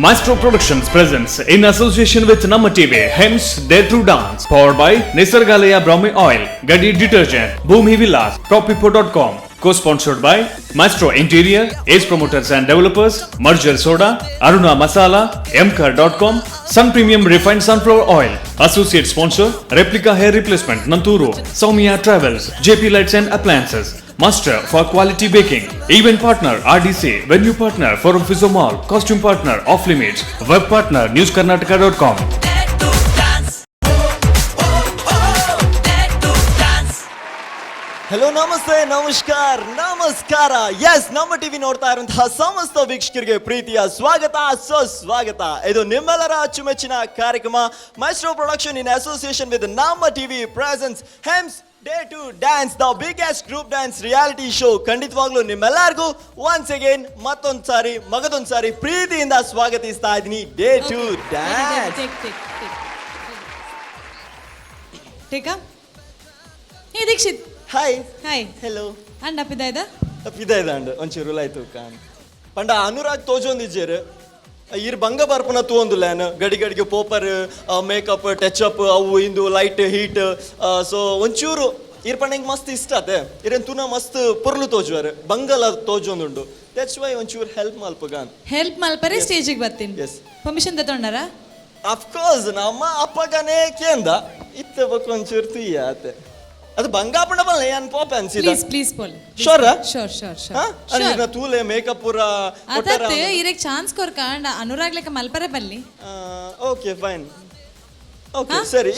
Maestro Productions presents, in association with Namma TV, Hems Dare to Dance, powered by Nisargalaya Brahmi Oil, Gadi Detergent, Bhumi Villas, PropPipo.com, co-sponsored by Maestro Interior, Ace Promoters and Developers, Merger Soda, Aruna Masala, Mkar.com, Sun Premium Refined Sunflower Oil, Associate Sponsor, Replica Hair Replacement, Nanturu, Soumya Travels, JP Lights and Appliances, Master for Quality Baking, Event Partner RDC, Venue Partner Forum Physio Mall, Costume Partner Off Limits, Web Partner NewsKarnataka.com. Dare to dance. Oh, oh, dare to dance. Hello, namaste, ನಮಸ್ಕಾರ, ನಮಸ್ಕಾರ. S, ನಮ್ಮ TV ನೋಡ್ತಾ ಇರುವಂತಹ ಸಮಸ್ತ ವೀಕ್ಷಕರಿಗೆ ಪ್ರೀತಿಯ ಸ್ವಾಗತ, ಸುಸ್ವಾಗತ. ಇದು ನಿಮ್ಮೆಲ್ಲರ ಅಚ್ಚುಮೆಚ್ಚಿನ ಕಾರ್ಯಕ್ರಮ, Maestro Production in association with ನಮ್ಮ TV presents Hems Dare to Dance, the biggest group dance reality show. ಖಂಡಿತವಾಗ್ಲೂ ನಿಮ್ಮೆಲ್ಲರಿಗೂ ಒನ್ಸ್ ಅಗೇನ್ ಮತ್ತೊಂದ್ ಸಾರಿ ಮಗದೊಂದ್ ಸಾರಿ ಪ್ರೀತಿಯಿಂದ ಸ್ವಾಗತಿಸ್ತಾ ಇದ್ದೀನಿ dare to dance. Take, take, take. ಟೇಕಾ. Hey Dikshit. Hi. Hi. Hello. ಅಂಡ್ ಅಪ್ಪಿದ. ಪಿದ ಇದಾಂಡ್ ಒಂಚೂರು ಆಯ್ತು ಕಾನ್ ಪಂಡ ಅನುರಾಗ್ ತೋಜೊಂದಿಜ್ಜೆರ್. ಈರ್ ಬಂಗ ಬರ್ಪುನ ತೂವೊಂದುಲ್ಲೇನ್. ಗಡಿ ಗಡಿಗೆ ಪೋಪರ್, ಮೇಕಪ್, ಟಚ್ ಅಪ್, ಅವು ಇಂದು, ಲೈಟ್, ಹೀಟ್. ಸೊ ಒಂಚೂರು ಈರ್ ಪಂಡ ಇಂಕ್ ಮಸ್ತ್ ಇಷ್ಟ ಅತೆ. ಇರೇನ್ ತುನ ಮಸ್ತ್ ಪೊರ್ಲು ತೋಜುವರ್, ಬಂಗಲ ತೋಜೊಂದುಂಡು. That's why ಒಂಚೂರು ಹೆಲ್ಪ್ ಮಲ್ಪಗಾನ್. ಹೆಲ್ಪ್ ಮಲ್ಪರೆ ಸ್ಟೇಜಿಗೆ ಬರ್ತೀನಿ. Yes. Permission ತಗೊಂಡಾರ? ಅಫ್ಕೋರ್ಸ್, ನಮ್ಮ ಅಪ್ಪಗನೇ ಕೇಂದ ಇತ್ತ ಬೊಕ್ಕ ಒಂಚೂರು ತುಯ್ಯ ಆತೆ. ಅದು ಬಂಗಾಪುಣ ಬಲ್ಲೆ ಯಾನ್ ಪೋಪೆ ಅನ್ಸಿದ. ಪ್ಲೀಸ್, ಪ್ಲೀಸ್ ಪೋಲ್. Sure ಆ? ಶೋರ್ ಶೋರ್ ಹಾ ಶೋರ್. ಇರ್ನ ತೂಲೆ ಮೇಕಪ್ ಪೂರ. ಅದತ್ತೆ, ಇರೆಗ್ ಚಾನ್ಸ್ ಕೊರ್ಕಂಡ ಅನುರಾಗ್ ಲೆಕ್ಕ ಮಲ್ಪರೆ ಬಲ್ಲಿ. ಓಕೆ, ಫೈನ್, ಓಕೆ, ಸರಿ.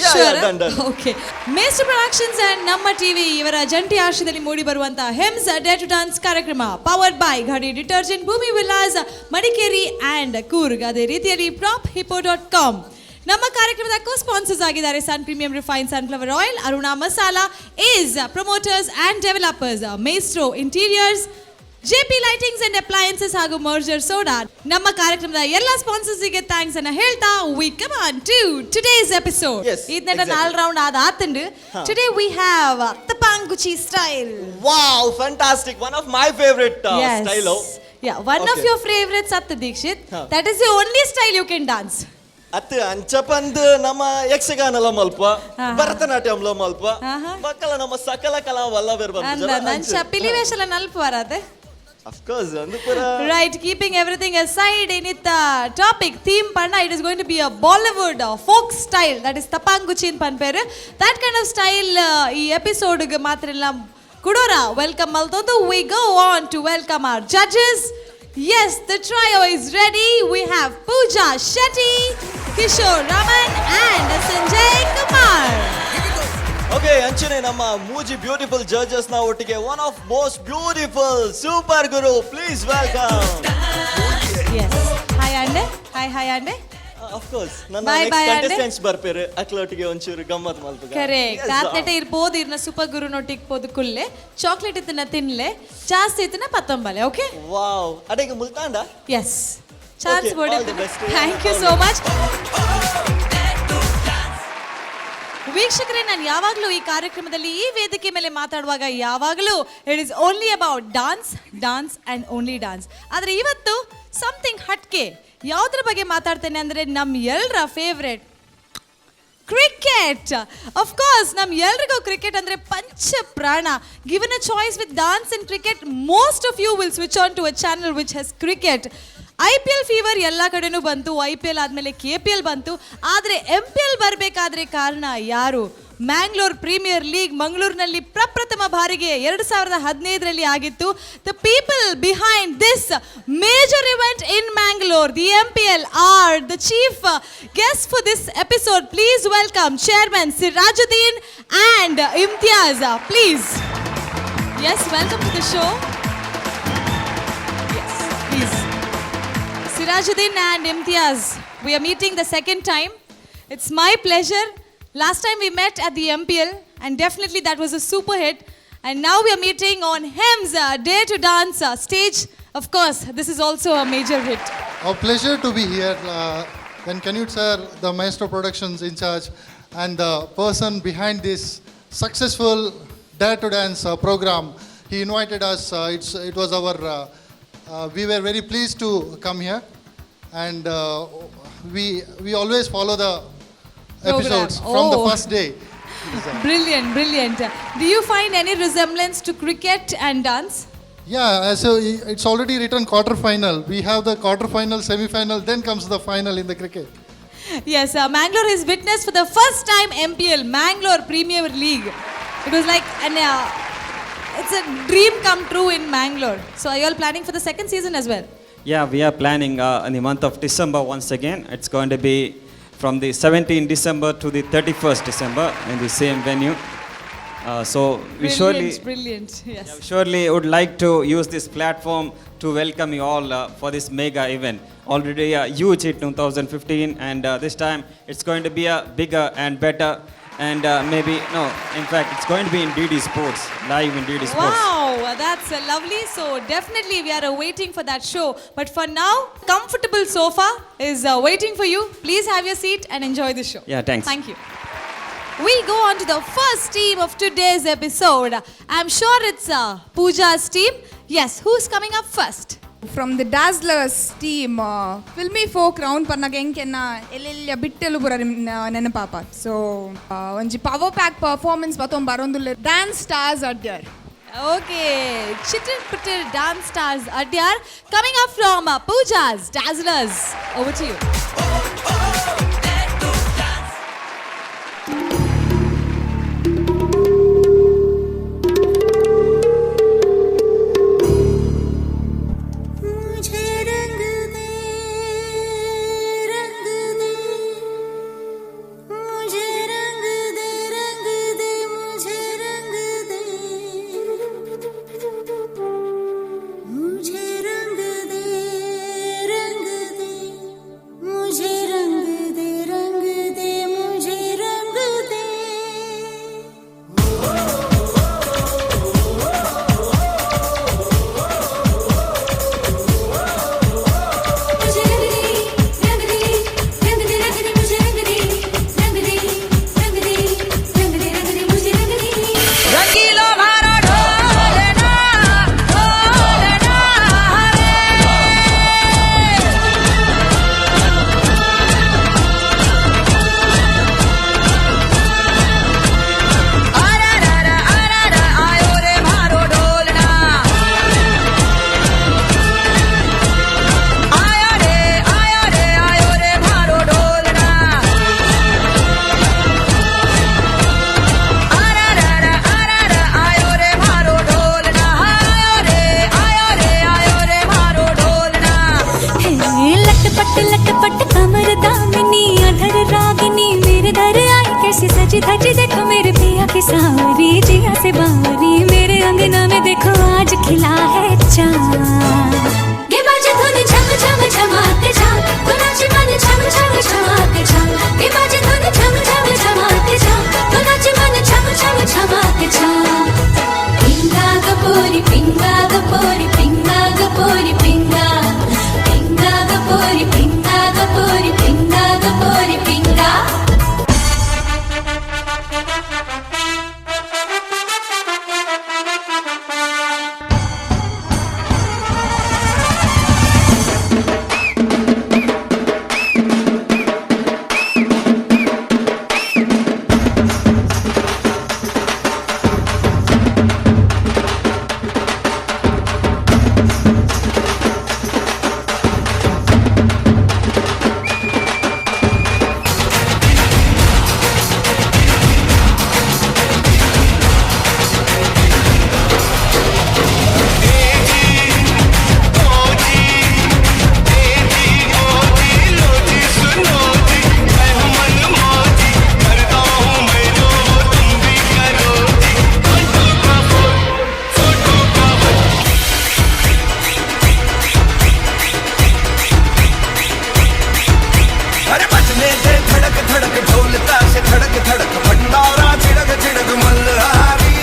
Done done. Okay. Maestro productions and ನಮ್ಮ ಟಿವಿ ಇವರ ಜಂಟಿ ಆಶ್ರಯದಲ್ಲಿ ಮೂಡಿ ಬರುವಂತಹ ಹೆಮ್ಸ್ ಡೇರ್ ಟು ಡಾನ್ಸ್ ಕಾರ್ಯಕ್ರಮ, ಪವರ್ಡ್ ಬೈ ಘಡಿ ಡಿಟರ್ಜೆಂಟ್, ಭೂಮಿ ವಿಲಾಸ್, ಮಡಿಕೇರಿ ಅಂಡ್ ಕೂರ್ಗ್, ಅದೇ ರೀತಿಯಲ್ಲಿ ಪ್ರಾಪ್ ಹಿಪೋ ಡಾಟ್ ಕಾಮ್. ನಮ್ಮ ಕಾರ್ಯಕ್ರಮದ ಕೋ ಸ್ಪಾನ್ಸರ್ಸ್ ಆಗಿದ್ದಾರೆ ಸನ್ premium refine sunflower oil, Aruna masala, ace promoters and developers, Maestro interiors, JP lightings and appliances ಹಾಗೂ ಮರ್ಜರ್ ಸೋಡಾ. ನಮ್ಮ ಕಾರ್ಯಕ್ರಮದ ಎಲ್ಲ ಸ್ಪಾನ್ಸರ್ಸ್ ಗೆ thanks ಅನ್ನ ಹೇಳ್ತಾ, we come on to today's episode. ಇದನ್ನ ನಾಲ್ ರೌಂಡ್ ಆದ ಆತಂಡು. Today we have ತಪಾಂಗುಚಿ style. Wow, fantastic! One of my favourite style. Yeah, one of your favourites ಅತ್ತ Dikshit. That is the only style you can dance. ಅತ್ ಅಂಚಪಂದ್ ನಮ್ಮ ಯಕ್ಷಗಾನಲ ಮಲ್ಪ, ಭರತನಾಟ್ಯಂಲ ಮಲ್ಪ, ಮಕ್ಕಳ ನಮ್ಮ ಸಕಲ ಕಲಾ ವಲ್ಲಭರ್. ಅಂಚ ಪಿಲಿ ವೇಷಲ ನಲ್ಪ ವರಾತೆ. ಅಫ್ಕೋರ್ಸ್, ಅಂದು ಪೂರ. Right, keeping everything aside, ಇನಿತ್ತ topic theme ಪಂಡ it is going to be a Bollywood folk style, that is ತಪಾಂಗುಚಿ ಪನ್ಪೇರು. That kind of style ಈ ಎಪಿಸೋಡ್ ಮಾತ್ರ ಇಲ್ಲ. ಕುಡೋರ welcome ಮಲ್ತೊಂದು, we go on to welcome our judges. Yes, the trio is ready. We have Pooja Shetty, Kishore Raman and Sanjay Kumar. Okay, ಅಂಚನೆ ನಮ್ಮ ಮೂಜಿ beautiful judges ನ ಒಟ್ಟಿಗೆ one of most beautiful super Guru. Please welcome. Yes, hi ಅಂಡೆ, hi hi ಅಂಡೆ. Of course, ನನ್ನ Bye, next bye, ಅಂಡೆ. Contestants ಬರ್ಪೇರು. ಅಕ್ಲೊಟ್ಟಿಗೆ ಒಂಚೂರು ಗಮ್ಮತ್ ಮಲ್ಪ. Correct. ಆತ್ನೆಟ ಇರ್ಬೋದು ಇರ್ನ ಸೂಪರ್ ಗುರು ನೊಟ್ಟಿಗೆ ಪೋದು ಕುಲ್ಲೆ, ಚಾಕ್ಲೇಟ್ ಇತ್ತನ ತಿನ್ಲೆ, ಜಾಸ್ತಿ ಇತ್ತನ ಪತ್ತೊಂಬಲೆ, okay? Wow, ಅಡೆಗೆ ಮುಲ್ತಾಂಡ. S, chance. Okay, all the best. Thank you so much. ವೀಕ್ಷಕರೇ, ನಾನು ಯಾವಾಗಲೂ ಈ ಕಾರ್ಯಕ್ರಮದಲ್ಲಿ ಈ ವೇದಿಕೆ ಮೇಲೆ ಮಾತಾಡುವಾಗ ಯಾವಾಗಲೂ it is only about dance, dance and only dance. ಆದರೆ ಇವತ್ತು ಸಮಥಿಂಗ್ ಹಟ್ಕೆ. ಯಾವುದ್ರ ಬಗ್ಗೆ ಮಾತಾಡ್ತೇನೆ ಅಂದರೆ ನಮ್ಮ ಎಲ್ಲರ ಫೇವ್ರೆಟ್ ಕ್ರಿಕೆಟ್. ಕೋರ್ಸ್, ನಮ್ ಎಲ್ರಿಗೂ ಕ್ರಿಕೆಟ್ ಅಂದ್ರೆ ಪಂಚ ಪ್ರಾಣ. Given a choice with dance and cricket, most of you will switch on to a channel which has cricket. IPL fever ಎಲ್ಲ ಕಡೆನೂ ಬಂತು. ಐಪಿಎಲ್ ಆದಮೇಲೆ ಕೆಪಿಎಲ್ ಬಂತು. ಆದರೆ ಎಂಪಿಎಲ್ ಬರಬೇಕಾದ್ರೆ ಕಾರಣ ಯಾರು? ಮ್ಯಾಂಗ್ಳೂರ್ ಪ್ರೀಮಿಯರ್ ಲೀಗ್ ಮಂಗಳೂರಿನಲ್ಲಿ ಪ್ರಪ್ರಥಮ ಬಾರಿಗೆ 2015ರಲ್ಲಿ ಆಗಿತ್ತು. The people behind this major event in Mangalore, the MPL, are the chief guest for this episode. Please welcome Chairman Sirajuddin and Imtiaz, please. Yes, welcome to the show. Yes, please. Sirajuddin and Imtiaz, we are meeting the second time. It's my pleasure. Last time we met at the MPL, and definitely that was a super hit. And now we are meeting on HEMS Dare to Dance stage. Of course, this is also a major hit. Our pleasure to be here. When Canute sir, the Maestro Productions in charge, and the person behind this successful Dare to Dance program, he invited us. It was our, we were very pleased to come here. And we always follow the episodes from the first day. Brilliant, brilliant. Do you find any resemblance to cricket and dance? Yeah, so it's already written quarter final. We have the quarter final, semi final, then comes the final in the cricket. Yes, Mangalore has witnessed for the first time MPL, Mangalore Premier League. It was like an it's a dream come true in Mangalore. So are you all planning for the second season as well? Yeah, we are planning in the month of December once again. It's going to be from the 17th December to the 31st December in the same venue. So we Brilliant, surely, brilliant. Yes. yeah, we surely would like to use this platform to welcome you all for this mega event. Already a huge hit 2015, and this time it's going to be a bigger and better, and maybe no, in fact it's going to be in DD Sports, live in DD Sports. Wow, that's lovely. So definitely we are waiting for that show. But for now, comfortable sofa is waiting for you. Please have your seat and enjoy the show. Yeah, thanks. Thank you. We go on to the first team of today's episode. I'm sure it's Pooja's team. Yes, who's coming up first? From the Dazzlers team, filmy folk round ಪನ್ನಗ ಎಂಕೆನ್ನ ಎಲ್ಲೆಲ್ಲ ಬಿಟ್ಟೆಲು ಪುರ ನೆನಪಾಪ. ಸೊ ಒಂಜಿ power pack performance ಬತ್ತೊಂದು ಬರೊಂದುಲ್ಲೆ dance stars Adyar. Okay, Chittir Pittir Dance Stars Adyar coming up from Pooja's Dazzlers. Over to you. Dare to dance. मुझे रंग दे, रंग दे, मुझे रंग दे, रंग दे, मुझे रंग दे, मुझे रंग दे, रंग दे, मुझे रंग दे, रंग दे, मुझे रंग दे. मुझे रंग दे, रंग दे, रंग दे, रंग दे, मुझे रंग दे, रंग दे, रंग दे, रंग दे, रंग दे, मुझे रंग दे. रंगीलो मारो ढोलना, ढोलना रे. आरा रा आरा रा आयो रे मारो ढोलना, आया रे, आया रे, आयो रे मारो ढोलना. आरा रा रा आरा रा आयो रे मारो ढोलना, आयो रे, आयो रे, आयो रे मारो ढोलना. लटपट लटपट कमर दामिनी, अधर रागिनी, मेरे दर आई कैसी सजी धजी. देखो मेरे पिया की सावरी, जिया से बावरी, मेरे अंगना में देखो आज खिला है चांद. गे बाजे धुन झम झम झमाक झाम, तो नाचे मन झम झम झमाक झाम. गे बाजे धुन झम झम झमाक झाम, तो नाचे मन झम झम झमाक झाम. पिंगा कपूरी, पिंगा कपूरी, पिंगा कपूरी, पिंगा, पिंगा कपूरी, पिंगा कपूरी, पिंगा कपूरी, पिंगा. अरे बजने दे धड़क धड़क ढोल ताशे, धड़क धड़क भंडारा, छिड़क छिड़क मल्हारी,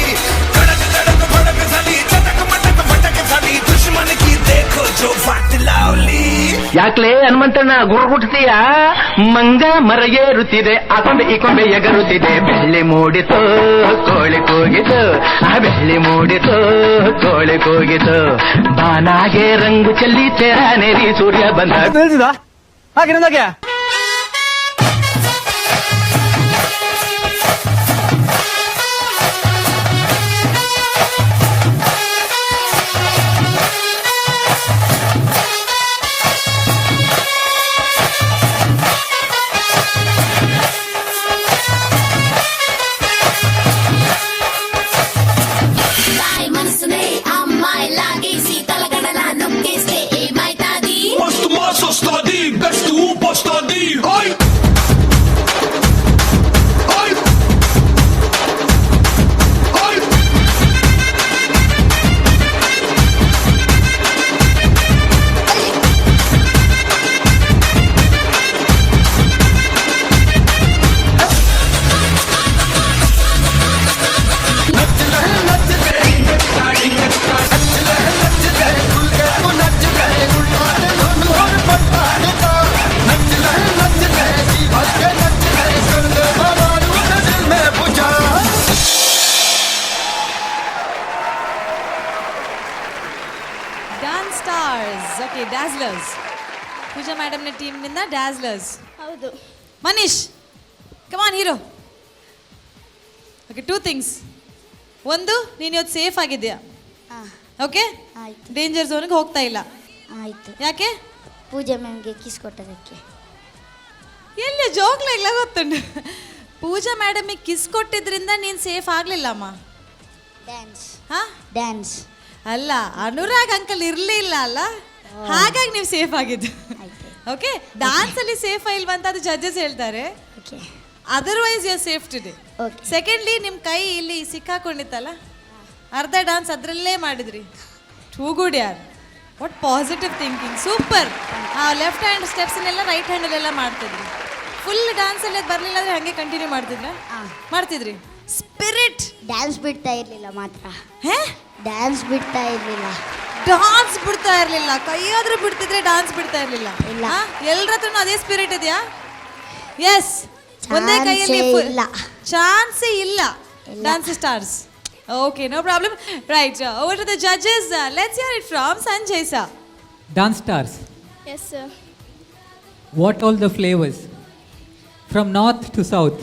धड़क धड़क भड़क झाली, चटक मटक भटक झाली, दुश्मन की देखो जो वाट लावली. ಯಾಕ್ಲೇ ಹನುಮಂತಣ್ಣ ಗುರುಗುಟ್ತೀಯ? ಮಂಗ ಮರ ಏರುತ್ತಿದೆ, ಆ ಕೊಂಬೆ ಈ ಕೊಂಬೆ ಎಗರುತ್ತಿದೆ. ಬೆಳ್ಳಿ ಮೂಡಿತು, ಕೋಳಿ ಕೂಗಿತು. ಆ ಬೆಳ್ಳಿ ಮೂಡಿತು, ಕೋಳಿ ಕೂಗಿತು. ಬಾನಾಗೆ ರಂಗು ಚೆಲ್ಲಿ ತೆರನೇರಿ ಸೂರ್ಯ ಬಂದ. ಹಾಗೆ. మనసునే అమ్మాయి లాగేసి తలగడలా నొక్కేస్తే ఏమైతాది? మస్తు మాస్ వస్తాది, బెస్ట్ ఊపు వస్తాది. High high high. Dance stars, okay, Dazzlers. Pooja ಮೇಡಮ್ನ ಟೀಮ್ನಿಂದ ಡ್ಯಾಸ್ಲರ್ಸ್. ಹೌದು. Manish, come on hero. Okay, two things. ಒಂದು, ನೀನು ಇವತ್ತು ಸೇಫ್ ಆಗಿದೆಯಾ? ಓಕೆ. ಆಯ್ತು. ಡೇಂಜರ್ ಝೋನ್ಗೆ ಹೋಗ್ತಾ ಇಲ್ಲ. ಆಯಿತು. ಯಾಕೆ? ಪೂಜಾ ಮ್ಯಾಮ್ಗೆ ಕಿಸ್ ಕೊಟ್ಟದಕ್ಕೆ. ಎಲ್ಲಿ ಜೋಕ್ಲ ಗೊತ್ತುಂಟು. ಪೂಜಾ ಮೇಡಮಿಗೆ ಕಿಸ್ ಕೊಟ್ಟಿದ್ರಿಂದ ನೀನು ಸೇಫ್ ಆಗಲಿಲ್ಲಮ್ಮ. ಡ್ಯಾನ್ಸ್. ಹಾ? ಡ್ಯಾನ್ಸ್. ಅಲ್ಲ, ಅನುರಾಗ್ ಅಂಕಲ್ ಇರಲಿಲ್ಲ ಅಲ್ಲ, ಹಾಗಾಗಿ ನೀವು ಸೇಫ್ ಆಗಿದ್ದು. ಓಕೆ, ಡಾನ್ಸ್ ಅಲ್ಲಿ ಸೇಫ್ ಇಲ್ವಂತ ಅದು ಜಡ್ಜಸ್ ಹೇಳ್ತಾರೆ. Okay. Otherwise you safe today. Okay. Secondly, ನಿಮ್ಮ ಕೈ ಇಲ್ಲಿ ಸಿಕ್ಕಾಕೊಂಡಿತ್ತಲ್ಲ, ಅರ್ಧ ಡಾನ್ಸ್ ಅದರಲ್ಲೇ ಮಾಡಿದ್ರಿ. ಟೂ ಗುಡ್ ಯಾರ್, what positive thinking, super. ಆ ಲೆಫ್ಟ್ ಹ್ಯಾಂಡ್ ಸ್ಟೆಪ್ಸ್ನೆಲ್ಲ ರೈಟ್ ಹ್ಯಾಂಡಲ್ಲೆಲ್ಲ ಮಾಡ್ತಿದ್ರಿ. ಫುಲ್ ಡಾನ್ಸಲ್ಲಿ ಅದು ಬರಲಿಲ್ಲ ಅಂದ್ರೆ ಹಾಗೆ ಕಂಟಿನ್ಯೂ ಮಾಡ್ತಿದ್ರ? ಮಾಡ್ತಿದ್ರಿ. ಸ್ಪಿರಿಟ್. ಡ್ಯಾನ್ಸ್ ಬಿಡ್ತಾ ಇರಲಿಲ್ಲ ಮಾತ್ರ. ಹೇ? ಡ್ಯಾನ್ಸ್ ಬಿಡ್ತಾ ಇರಲಿಲ್ಲ. ಡಾನ್ಸ್ ಬಿಡ್ತಾ ಇರಲಿಲ್ಲ. ಕೈಯಾದ್ರೂ ಬಿಡ್ತಿದ್ರೆ ಡಾನ್ಸ್ ಬಿಡ್ತಾ ಇರಲಿಲ್ಲ. ಇಲ್ಲ. ಎಲ್ಲರ ಹತ್ರನೂ ಅದೇ ಸ್ಪಿರಿಟ್ ಇದೆಯಾ? ಎಸ್, ಒಂದೇ ಕೈಯಲ್ಲಿ. ಚಾನ್ಸೇ ಇಲ್ಲ. ಚಾನ್ಸೇ ಇಲ್ಲ. Dance stars, okay, no problem. Right, over to the judges. Let's hear it from Sanjay sir. Dance stars, yes sir. What all the flavors? From north to south,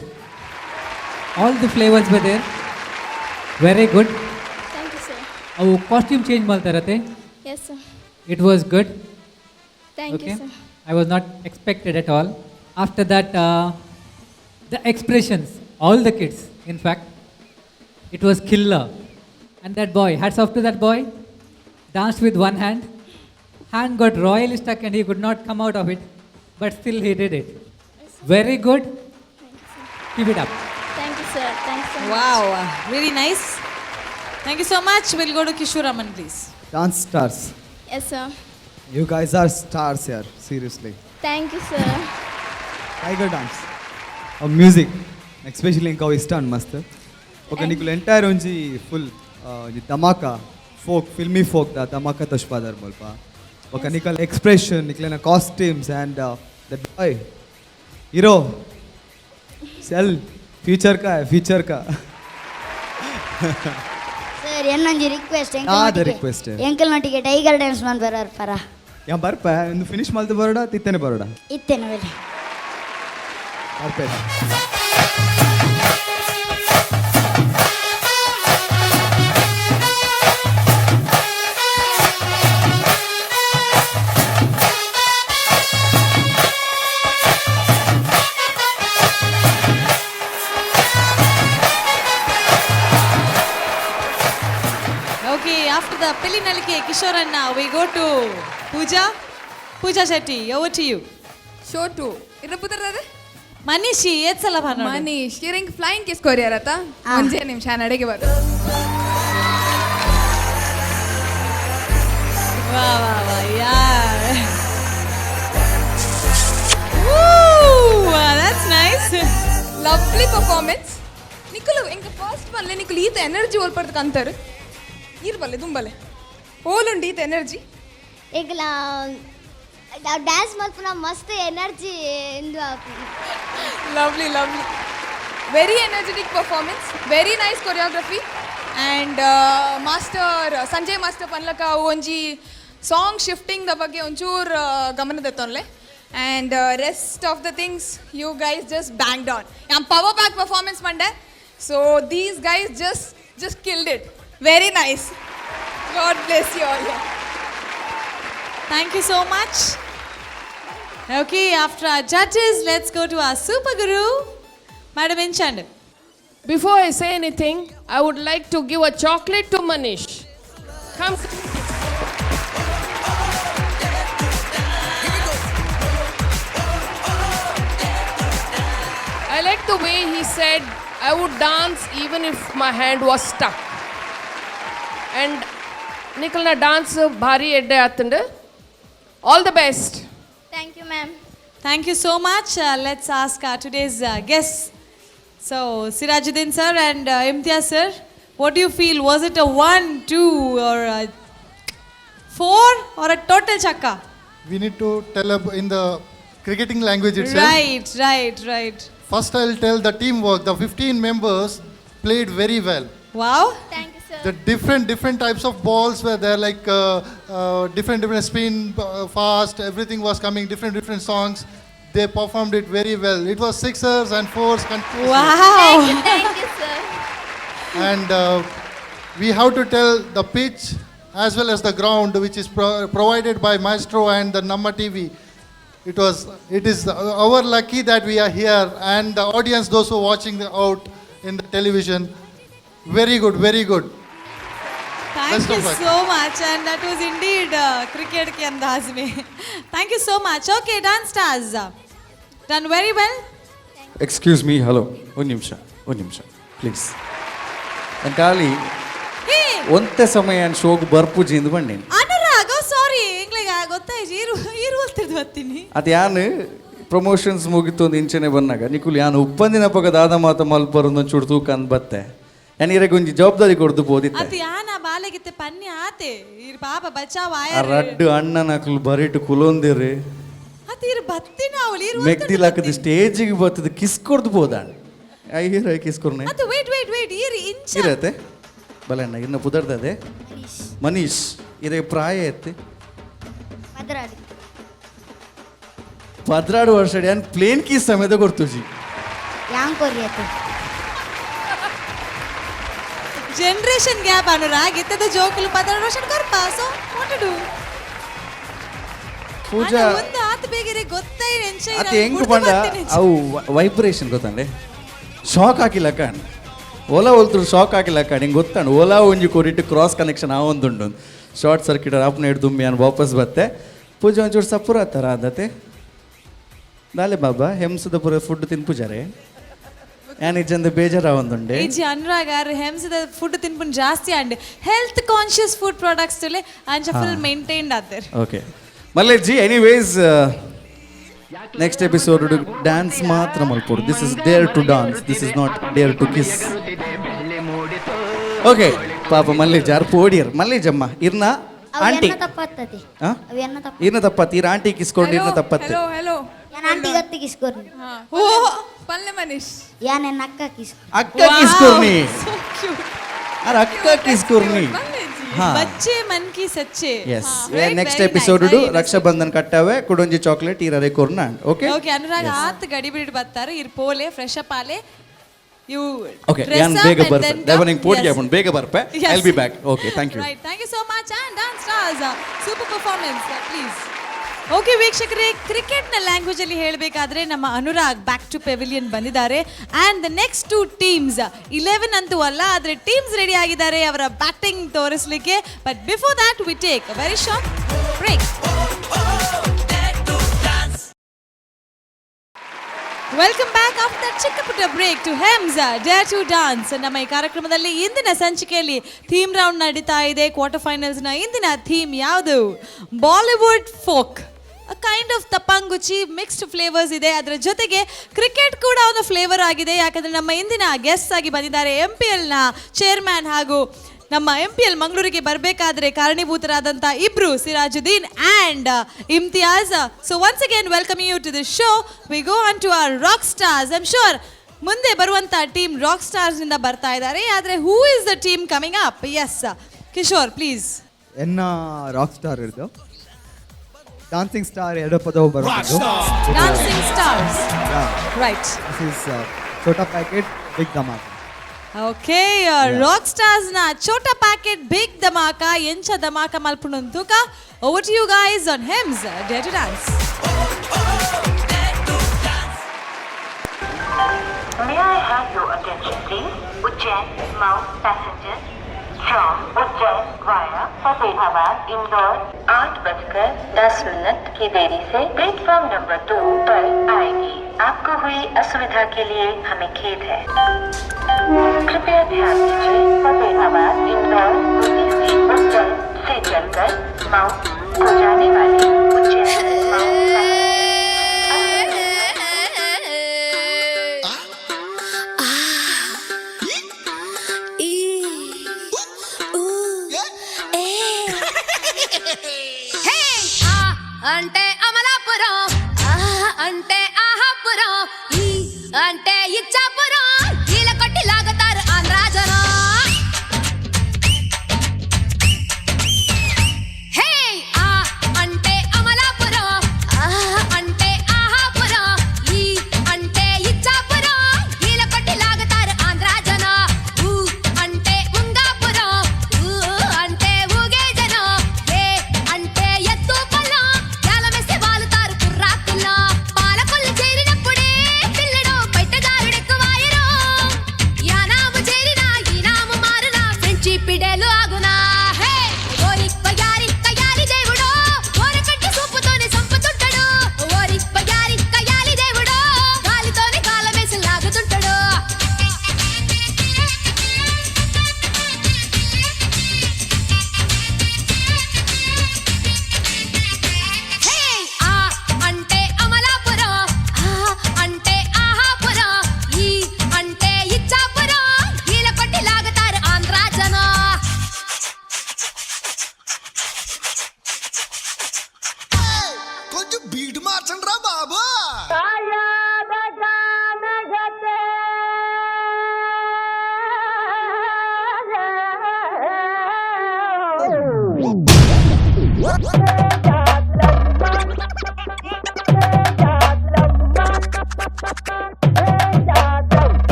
all the flavors were there. Very good. Thank you sir. ಅವು costume change ಮಾಡ್ತಾರತ್ತೆ. Yes sir. It was good. Thank Okay, I was not expected at all. After that, the expressions, all the kids, in fact, it was killer. And that boy, hats off to that boy, danced with one hand. Hand got royally stuck and he could not come out of it, but still he did it. Very good. Keep it up. Thank you sir, thanks. Wow, very nice. Thank you so much. We'll go to Kishore Raman, please. Dance stars. Yes sir. You guys are stars here, seriously. Thank you sir. Tiger dance. Music, especially ఇంకా ಇಷ್ಟ ಮಸ್ತ್. Okay, ನಿಕುಲ್ entire ಒಂಜಿ full ಒಂಜಿ dhamaka folk, filmy folk the dhamaka ತೋಜ್ಪಾದರ್ ಮುಲ್ಪ. Okay, ನಿಕಲ್ expression, ನಿಕ್ಲೆನ costumes and that boy hero cell future ಕಾ future ಕಾ. ಸರ್, ಏನೊಂಜಿ ರಿಕ್ವೆಸ್ಟ್. ದಾದ request? ಎಂಕಲ್ನೊಟ್ಟಿಗೆ ಟೈಗರ್ ಡ್ಯಾನ್ಸ್ ಮನ್ಪೆರ ಪರ. ಯಾ ಬರ್ಪ. ಇಂದು ಫಿನಿಶ್ ಮಲ್ತು ಬರೋಡ, ತಿತ್ತನೆ ಬರೋಡ? ಇತ್ತೇನೆ ಬೇಲೆ. ಬರ್ಪೆ. Okay, after the Pilli Nalike Kishore Anna, we go to Pooja. Pooja Shetty, over to you. Show to ಇರ ಪುದರ್ದಾದೆ? ಮನೀಶಿ ಏತ್ಸಲ ಭಾನ. ಮನೀಶ್, ಇರಿಂಗ್ ಫ್ಲೈಯಿಂಗ್ ಕಿಸ್ ಕೊರಿಯರತ್ತ? ಒಂಜೇ ನಿಮಿಷ, ನಡೆಗೆ ಬರು. ವಾ ವಾ ವಾ ಯಾರ್. Woo, that's nice. Lovely performance. ನಿಕುಲು ಎಂಕ ಫಸ್ಟ್ ಬಲ್ಲೆ, ನಿಕುಲು ಈತ ಎನರ್ಜಿ ಓಲ್ಪಡ್ದು ಕಂತಾರು ಈರ್ ಬಲ್ಲೆ ದುಂಬಲೆ ಓಲುಂಡು ಈತ ಎನರ್ಜಿ? ಎಂಕಲ ಡ್ಯಾನ್ಸ್ ಮಲ್ಪುನ ಮಸ್ತ್ ಎನರ್ಜಿ ಇಂದು ಆಪುಂಡು. Lovely, lovely, very energetic performance, very nice choreography. And master Sanjay master ಪನ್ಲಕ ಒಂಜಿ ಸಾಂಗ್ ಶಿಫ್ಟಿಂಗ್ the ಬಗ್ಗೆ ಒಂಚೂರು ಗಮನ ದೆತ್ತೊನ್ಲೆ. And rest of the things you guys just banged on. I'm power pack performance Monday. So these guys just killed it. Very nice. God bless you all. Thank you so much. Okay, after our judges, let's go to our super guru, Madam Inchand. Before I say anything, I would like to give a chocolate to Manish. Come. I like the way he said, "I would dance even if my hand was stuck." And ನಿಕಲ್ನ dance ಭಾರಿ ಎಡ್ಡೆ ಆತಂಡು. All the best. Thank you, ma'am. Thank you so much. Let's ask our today's guests. So, Sirajuddin sir and Imtiaz sir, what do you feel? Was it a one, two, or a four, or a total chakka? We need to tell in the cricketing language itself. Right. First, I'll tell the teamwork. The 15 members played very well. Wow. Thank you, sir. The different types of balls were there, like different spin, fast, everything was coming, different songs. They performed it very well. It was sixers and fours continuously. Wow. Thank you, thank you, sir. And we have to tell the pitch as well as the ground, which is provided by Maestro and the Namma TV. It is our lucky that we are here, and the audience, those who are watching the out in the television, very good, very good. Thank Best you of luck. So much, and that was indeed cricket ke andaz mein. Thank you so much. Okay, dance stars, done very well. Excuse me, hello, ಒಂದು ನಿಮಿಷ, ಒಂದು ನಿಮಿಷ please. ನಾನು ಖಾಲಿ Hey! ಒಂತೆ ಸಮಯ ಶೋಗ್ ಬರ್ಪುಜಿ ಇಂದು ಬಂಡೇನು. Anurag, oh ಸಾರಿ, ಎಂಗ್ಲಿಗ ಗೊತ್ತಾಯ್ತು, ಈರು ಈರು ಹೋಗ್ತಿರ್ದು ಬರ್ತೀನಿ. ಅದು ಯಾನು ಪ್ರಮೋಷನ್ಸ್ ಮುಗಿತು ಒಂದು ಇಂಚನೆ ಬಂದಾಗ ನಿಕುಲ್ ಯಾನು ಉಪ್ಪಂದಿನ ಪಕ್ಕ ದಾದ ಮಾತ ಮಲ್ಪರೊಂದು ಚೂಡು ತೂಕ ಅಂದ್ ಬತ್ತೆ. ಯಾನ್ ಇರೆಗ್ ಒಂಜಿ ಜವಾಬ್ದಾರಿ ಕೊಡ್ದು ಪೋದಿತ್ತೆ. ಅದು ಯಾನ ಬಾಲೆಗಿತ್ತೆ ಪನ್ನಿ ಆತೆ ಇರ್ ಪಾಪ ಬಚಾವ್ ಆ ಆಯ. ರಡ್ಡು ಅಣ್ಣನಕ್ಲು ಬರಿಟು ಕುಲೊಂದಿರಿ. ಅತ್ ಇರ್ ಬತ್ತಿನ ಅವಳು ಇರ್. ಮೆಗ್ದಿಲಾಕದ ಸ್ಟೇಜಿಗೆ ಬತ್ತದ ಕಿಸ್ ಕೊಡ್ದು ಪೋದಾಣ್. ಐಹಿರ ಕಿಸ್ ಕೊರ್ನೆ. ಅದು ವೇಟ್ ವೇಟ್ ವೇಟ್, ಇರ್ ಇಂಚ. ಇರತ್ತೆ ಬಲಣ್ಣ ಇನ್ನ ಪುದರ್ದದೆ ಮನೀಶ್ ಇದೇ ಪ್ರಾಯ ಎತ್ತಿ. ಮದ್ರಾಡಿ. 12 ವರ್ಷ ಯಾನ್ ಪ್ಲೇನ್ ಕೀಸ್ ಸಮೇತ ಕೊಡ್ತುಜಿ. ಯಾಂಗ್ ಕೊರಿಯತ್ತೆ. ಜನರೇಷನ್ ಗ್ಯಾಪ್ ಅನುರಾಗ್, ಇತ್ತದ ಜೋಕುಲು 12 ವರ್ಷ ಕೊರ್ಪ. So what to do? Pooja ಒಂದು ಆತ ಬೇಗರೆ ಗೊತ್ತೈ. ಅತ್ತೆ ಹೆಂಗ್ ಪಂಡ ಅವು ವೈಬ್ರೇಷನ್ ಗೊತ್ತಂಡೆ ಶಾಕ್ ಹಾಕಿಲ್ಲ ಕಾಣ್. ಓಲಾ ಒಲ್ತರು ಶಾಕ್ ಹಾಕಿಲ್ಲ ಕಾಣ್. ಹಿಂಗೆ ಗೊತ್ತಾಣ ಓಲಾ ಒಂಜಿ ಕೊರಿಟ್ಟು ಕ್ರಾಸ್ ಕನೆಕ್ಷನ್ ಆ ಒಂದುಂಡು ಶಾರ್ಟ್ ಸರ್ಕ್ಯೂಟ್ ಆಪ್ನ ಹಿಡ್ದು ದುಮ್ಮಿ ಅನ್ ವಾಪಸ್ ಬತ್ತೆ. ಪೂಜೆ ಒಂಚೂರು ಸಪುರ ಆತರ ಆದತೆ ದಾಲೆ ಬಾಬಾ ಹೆಮ್ಸದ ಪೂರ ಫುಡ್ ತಿನ್ಪುಜಾರೆ ಯಾನ್ ಇಜ್ಜಂದ ಬೇಜಾರ ಒಂದುಂಡೆ. ಈಜಿ ಅನುರಾಗ್ ಆರ್ ಹೆಮ್ಸದ ಫುಡ್ ತಿನ್ಪುನ್ ಜಾಸ್ತಿ and health conscious food products ತುಲೆ ಅಂಚ ಫುಲ್ ಮೇಂಟೈನ್ಡ್ ಆತರ್. ಓಕೆ ಮಲ್ಲೇಜಿ, ಎನಿವೇಸ್ ನೆಕ್ಸ್ಟ್ ಎಪಿಸೋಡ್ ಡ್ಯಾನ್ಸ್ ಮಾತ್ರ ಮಲ್ಪೊಡು. This is dare to dance, this is not dare to kiss. Okay, ಪಾಪ ಮಲ್ಲೇಜ್ ಆರ್ ಪೋಡಿಯರ್. ಮಲ್ಲೇಜಮ್ಮ ಇರ್ನ ಆಂಟಿ ಅವೆನ್ನ ತಪ್ಪತ್ತತಿ. ಅವೆನ್ನ ತಪ್ಪ. ಇರ್ನ ತಪ್ಪತ್ತಿ ಇರ್ ಆಂಟಿ ಕಿಸ್ಕೊಂಡು ಇರ್ನ ತಪ್ಪತ್ತೆ. Hello hello. ಯಾನ್ ಆಂಟಿ ಗತ್ತಿ ಕಿಸ್ಕೊರ್ನಿ. ಓ ಪಲ್ಲೆ ಮನೀಶ್. ಯಾನ್ ಎನ್ನ ಅಕ್ಕ ಕಿಸ್ಕೊ. ಅಕ್ಕ ಕಿಸ್ಕೊರ್ನಿ ಅರೆ ಅಕ್ಕ ಕಿಸ್ಕೊರ್ನಿ ಹಾ. ಬಚ್ಚೆ ಮನ್ ಕಿ ಸಚ್ಚೆ. S, next episode Raksha Bandhan ಕಟ್ಟಾವೆ ಕುಡೊಂಜಿ ಚಾಕ್ಲೇಟ್ ಈರರೆ ಕೊರ್ನ. ಓಕೆ. ಓಕೆ ಅನುರಾಗ್, ಆತ್ ಗಡಿ ಬಿಡಿ ಬರ್ತಾರೆ. ಇರ್ ಪೋಲೆ fresh up Aale you. Okay, ಯಾನ್ ಬೇಗ ಬರ್ಪೆ. ದೇವ ನಿಂಗೆ ಪೋಟಿಗೆ ಹಾಕೊಂಡು ಬೇಗ ಬರ್ಪೆ. I be back. Okay, thank you. Right, thank you so much. And dance stars, super performance, please. Okay ವೀಕ್ಷಕರೇ, ಕ್ರಿಕೆಟ್ನ ಲ್ಯಾಂಗ್ವೇಜ್ ಅಲ್ಲಿ ಹೇಳಬೇಕಾದ್ರೆ ನಮ್ಮ ಅನುರಾಗ್ ಬ್ಯಾಕ್ ಟು ಪೆವಿಲಿಯನ್ ಬಂದಿದ್ದಾರೆ. And the next two teams, 11 ಅಂತೂ ಅಲ್ಲ, ಆದರೆ ಟೀಮ್ಸ್ ರೆಡಿ ಆಗಿದ್ದಾರೆ ಅವರ batting ತೋರಿಸಲಿಕ್ಕೆ. But before that we take a very short break. Welcome back after ಚಿಕ್ಕ ಪುಟ್ಟ break to ಹೆಮ್ಸ್ dare to dance. ನಮ್ಮ ಈ ಕಾರ್ಯಕ್ರಮದಲ್ಲಿ ಇಂದಿನ ಸಂಚಿಕೆಯಲ್ಲಿ ಥೀಮ್ ರೌಂಡ್ ನಡೀತಾ ಇದೆ. ಕ್ವಾರ್ಟರ್ ಫೈನಲ್ಸ್ನ ಇಂದಿನ ಥೀಮ್ ಯಾವುದು? ಬಾಲಿವುಡ್ ಫೋಕ್, ಕೈಂಡ್ ಆಫ್ ತಪ್ಪಂಗುಚಿ ಮಿಕ್ಸ್ಡ್ ಫ್ಲೇವರ್ಸ್ ಇದೆ. ಅದರ ಜೊತೆಗೆ ಕ್ರಿಕೆಟ್ ಕೂಡ ಒಂದು ಫ್ಲೇವರ್ ಆಗಿದೆ. ಯಾಕಂದ್ರೆ ನಮ್ಮ ಇಂದಿನ ಗೆಸ್ಟ್ ಆಗಿ ಬಂದಿದ್ದಾರೆ ಎಂಪಿಎಲ್ನ ಚೇರ್ಮನ್ ಹಾಗೂ ನಮ್ಮ ಎಂಪಿಎಲ್ ಮಂಗಳೂರಿಗೆ ಬರಬೇಕಾದ್ರೆ ಕಾರಣೀಭೂತರಾದಂಥ ಇಬ್ರು, Sirajuddin and Imtiaz. So once again welcome you to the show. We go on to our rock stars. I'm sure ಮುಂದೆ ಬರುವಂತ ಟೀಮ್ ರಾಕ್ ಸ್ಟಾರ್ಸ್ ನಿಂದ ಬರ್ತಾ ಇದ್ದಾರೆ. ಆದರೆ who is the team coming up? Yes, Kishore, please. ಎನ್ನ rock star ಇರ್ದು. Dancing star ಎರಡು ಪದವು ಬರೋದು. Dancing stars. Right. This is Chota packet big dhamaka. Okay, rock stars ನ ಛೋಟಾ ಪ್ಯಾಕೆಟ್ ಬಿಗ್ ಧಮಾಕ ಎಂಚ dhamaka ಮಲ್ಪುಣಂತುಕ. Over to you guys on Hems dare to dance. May I have your attention, please? Ujjain Mau passenger from Ujjain via Fatehabad, Indore 8:10 की देरी से platform number 2 पर आएगी। आपको हुई असुविधा के लिए हमें खेद है। कृपया ध्यान दीजिए, फतेहाबाद इंदौर होती हुई उज्जैन से चलकर मऊ को जाने वाली उज्जैन मऊ అంటే అమలాపురం, అంటే ఆహాపురం, ఈ అంటే ఇచ్చాపురం, ఈల కొట్టి లాగుతారు ఆంధ్రాజనం. హే, ఆ అంటే అమలాపురం, ఆ అంటే ఆహాపురం, ఈ అంటే ఇచ్చాపురం, ఈల కొట్టి లాగుతారు ఆంధ్రాజనం. ఊ అంటే ఉంగాపురం, ఊ అంటే ఊగేజనం, ఏ అంటే ఎత్తు పొలం, యాలమేసి వాలుతారు కుర్రాకుల. పాలకొల్లు చేరినప్పుడే పిల్లడు బయటదారుడెక్కువాయరు. యానాము చేరినా ఈనాము మారునా ఫ్రెంచి పిడేలు ఆగునా. హే, ఓరి బయారి కయాలి దేవుడో, ఓరకంటి సూపుతోనే సంపుతుంటాడు. ఓరి బయారి కయాలి దేవుడో, గాలితోనే గాలమేసి లాగుతుంటాడు. హే, ఆ అంటే అమలాపురం, ఆ అంటే ఆహాపురం, ఈ అంటే ఇచ్చాపురం, ఈల కొట్టి లాగుతారు ఆంధ్రాజనం. కొంచెం బీట్ మార్చండి రా బాబు.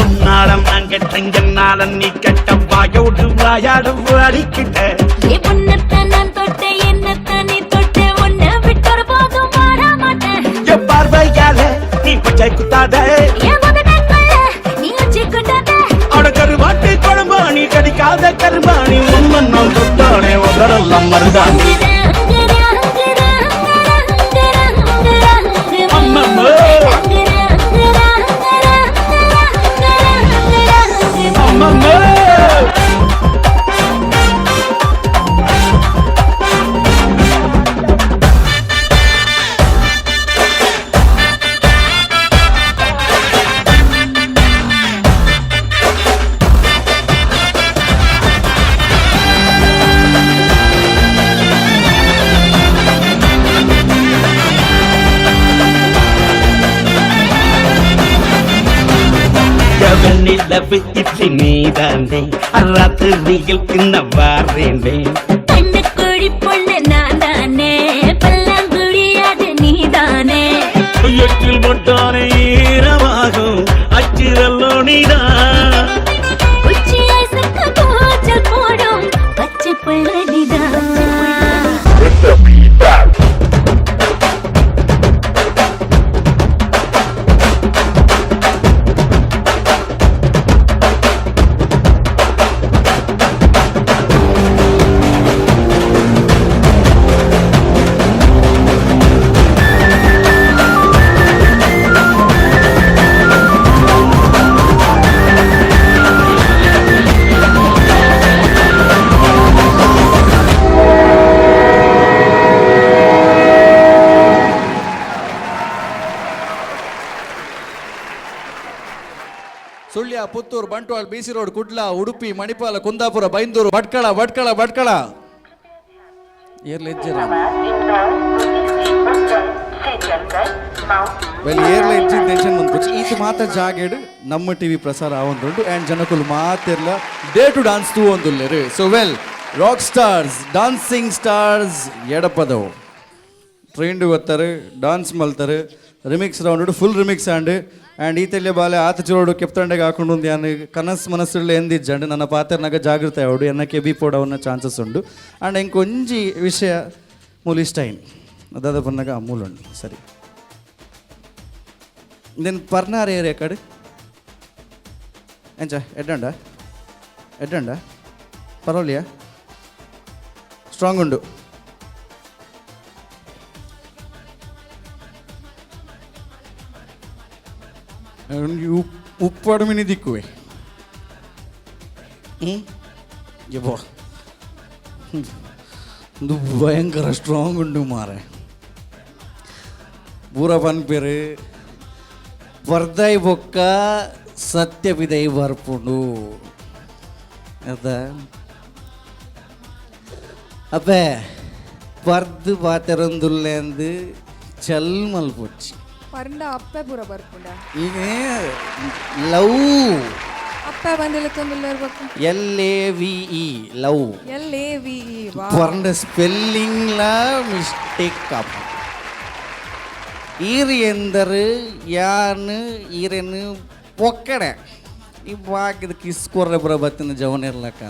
உன்னாலம் நான் கெட்ட என்னால நீ கெட்ட வாயோடு வாயாடு அடிக்கிட்ட. உன்னைத்தான் நான் தொட்ட, என்னத்தான் நீ தொட்ட, உன்னை விட்டொரு போதும் வாழ மாட்டேன். என் பார்வையால நீ பச்சை குத்தாத, என் உதடங்கள்ல நீ உச்சி குட்டாத. அட கருவாட்டு குழம்பா நீ கடிக்காத கருமாணி, உம்மன் நான் தொட்டானே உதறெல்லாம் மருதாணி. அம்மம்மோ. அம்மம்மோ. வெண்ணிலவு இட்லி நீதானே, ராத்திரியில் கிண்ண வாரேனே. கண்ணுக்குழி பொண்ணு நான் தானே, பல்லாங்குழியாது நீதானே. எட்டில் போட்டானே ஈரமாகும் அச்சிரல்லோ நீதான். உச்சி ஐசுக்கு கூச்சல் போடும் பச்சை புள்ள நீதான். Sullia, Puttur, Bantwal, BC road, Kudla, Udupi, Manipal, Kundapura, Byndoor, Bhatkal, Bhatkal, Bhatkal. ಏರ್ಲೆಜ್ಜರ. Indore होती हुई उज्जैन से चलकर माउंट ವೆಲ್ ಏರ್ಲ ಇಂಚಿನ ಟೆನ್ಷನ್ ಬಂದ್ಕೊಚ್ಚಿ ಈತ ಮಾತ ಜಾಗೆಡ್ ನಮ್ಮ ಟಿವಿ ಪ್ರಸಾರ ಆವೊಂದುಂಡು ಆ್ಯಂಡ್ ಜನಕುಲು ಮಾತೆರ್ಲ ಡೇ ಟು ಡಾನ್ಸ್ ತೂವೊಂದುಲ್ಲೆರ್. So well, rock stars, dancing stars Edapadavu trained ಗೊತ್ತಾರೆ, ಡಾನ್ಸ್ ಮಲ್ತಾರೆ. Remix round full remix and and ಈತೆಲ್ಯ ಬಾಲೆ ಆತ ಚೋಡು ಕೆಪ್ತಂಡೆಗೆ ಹಾಕೊಂಡು ಒಂದು ಯಾನ್ ಕನಸು ಮನಸ್ಸುಳ್ಳೆ ಎಂದಿಜ್ಜಂಡು ನನ್ನ ಪಾತ್ರನಾಗ ಜಾಗೃತಿ ಆವಡು ಎನ್ನ ಕೆಬಿ ಪೋಡವನ್ನ ಚಾನ್ಸಸ್ ಉಂಡು. ಆ್ಯಂಡ್ ಎಂಕ್ ಒಂಜಿ ವಿಷಯ ಮೂಲು ಇಷ್ಟ ಐನ್ ಅದಾದ ಪನ್ನಾಗ ಮೂಲುಂಡು ಸರಿ. ದೆನ್ ಪರ್ನಾರ್ ಏರಿಯಾ ಕಡೆ ಎಂಚ ಎಡ್ಡಂಡ ಎಡ್ಡಂಡ ಪರವಲಿಯಾ ಸ್ಟ್ರಾಂಗ್ ಉಂಡು. ಉಪ್ಪಾಡು ಮಿನಿ ದಿಕ್ಕುವೆ ಹ್ಞೂ ಯಬ್ಬಾ ಇದು ಭಯಂಕರ ಸ್ಟ್ರಾಂಗ್ ಉಂಡು ಮಾರೆ. ಪೂರ ಪನ್ಪೇರು ಪರ್ದಾಯ್ ಬೊಕ್ಕ ಸತ್ಯ ಬಿದೈ ಬರ್ಪುಂಡು ಅದ ಅಪ್ಪೆ ಪರ್ದು ಪಾತೆರೊಂದುಲ್ಲೇಂದು ಚಲ್ ಮಲ್ಪೊಚ್ಚಿ. ಪರಂಡ ಅಪ್ಪೆ ಪೂರ ಬರ್ಪುಂಡ. ಈಗ ಲವ್ ಅಪ್ಪೆ ಬಂದಿಲ್ಲಕ್ಕೊಂದಿಲ್ಲ ಇರ್ಬೇಕು. LAVE love. LAVE ವಾ. ಪರ್ಂಡ ಸ್ಪೆಲ್ಲಿಂಗ್ಲ ಮಿಸ್ಟೇಕ್ ಅಪ್ಪ. ಈರು ಎಂದರು ಯಾನು ಈರೇನು ಪೊಕ್ಕಡೆ ಈ ಬಾಕಿದ ಕಿಸ್ ಕೊರ್ರೆ ಬರ ಬತ್ತಿನ ಜವನ ಇರ್ಲಕ್ಕ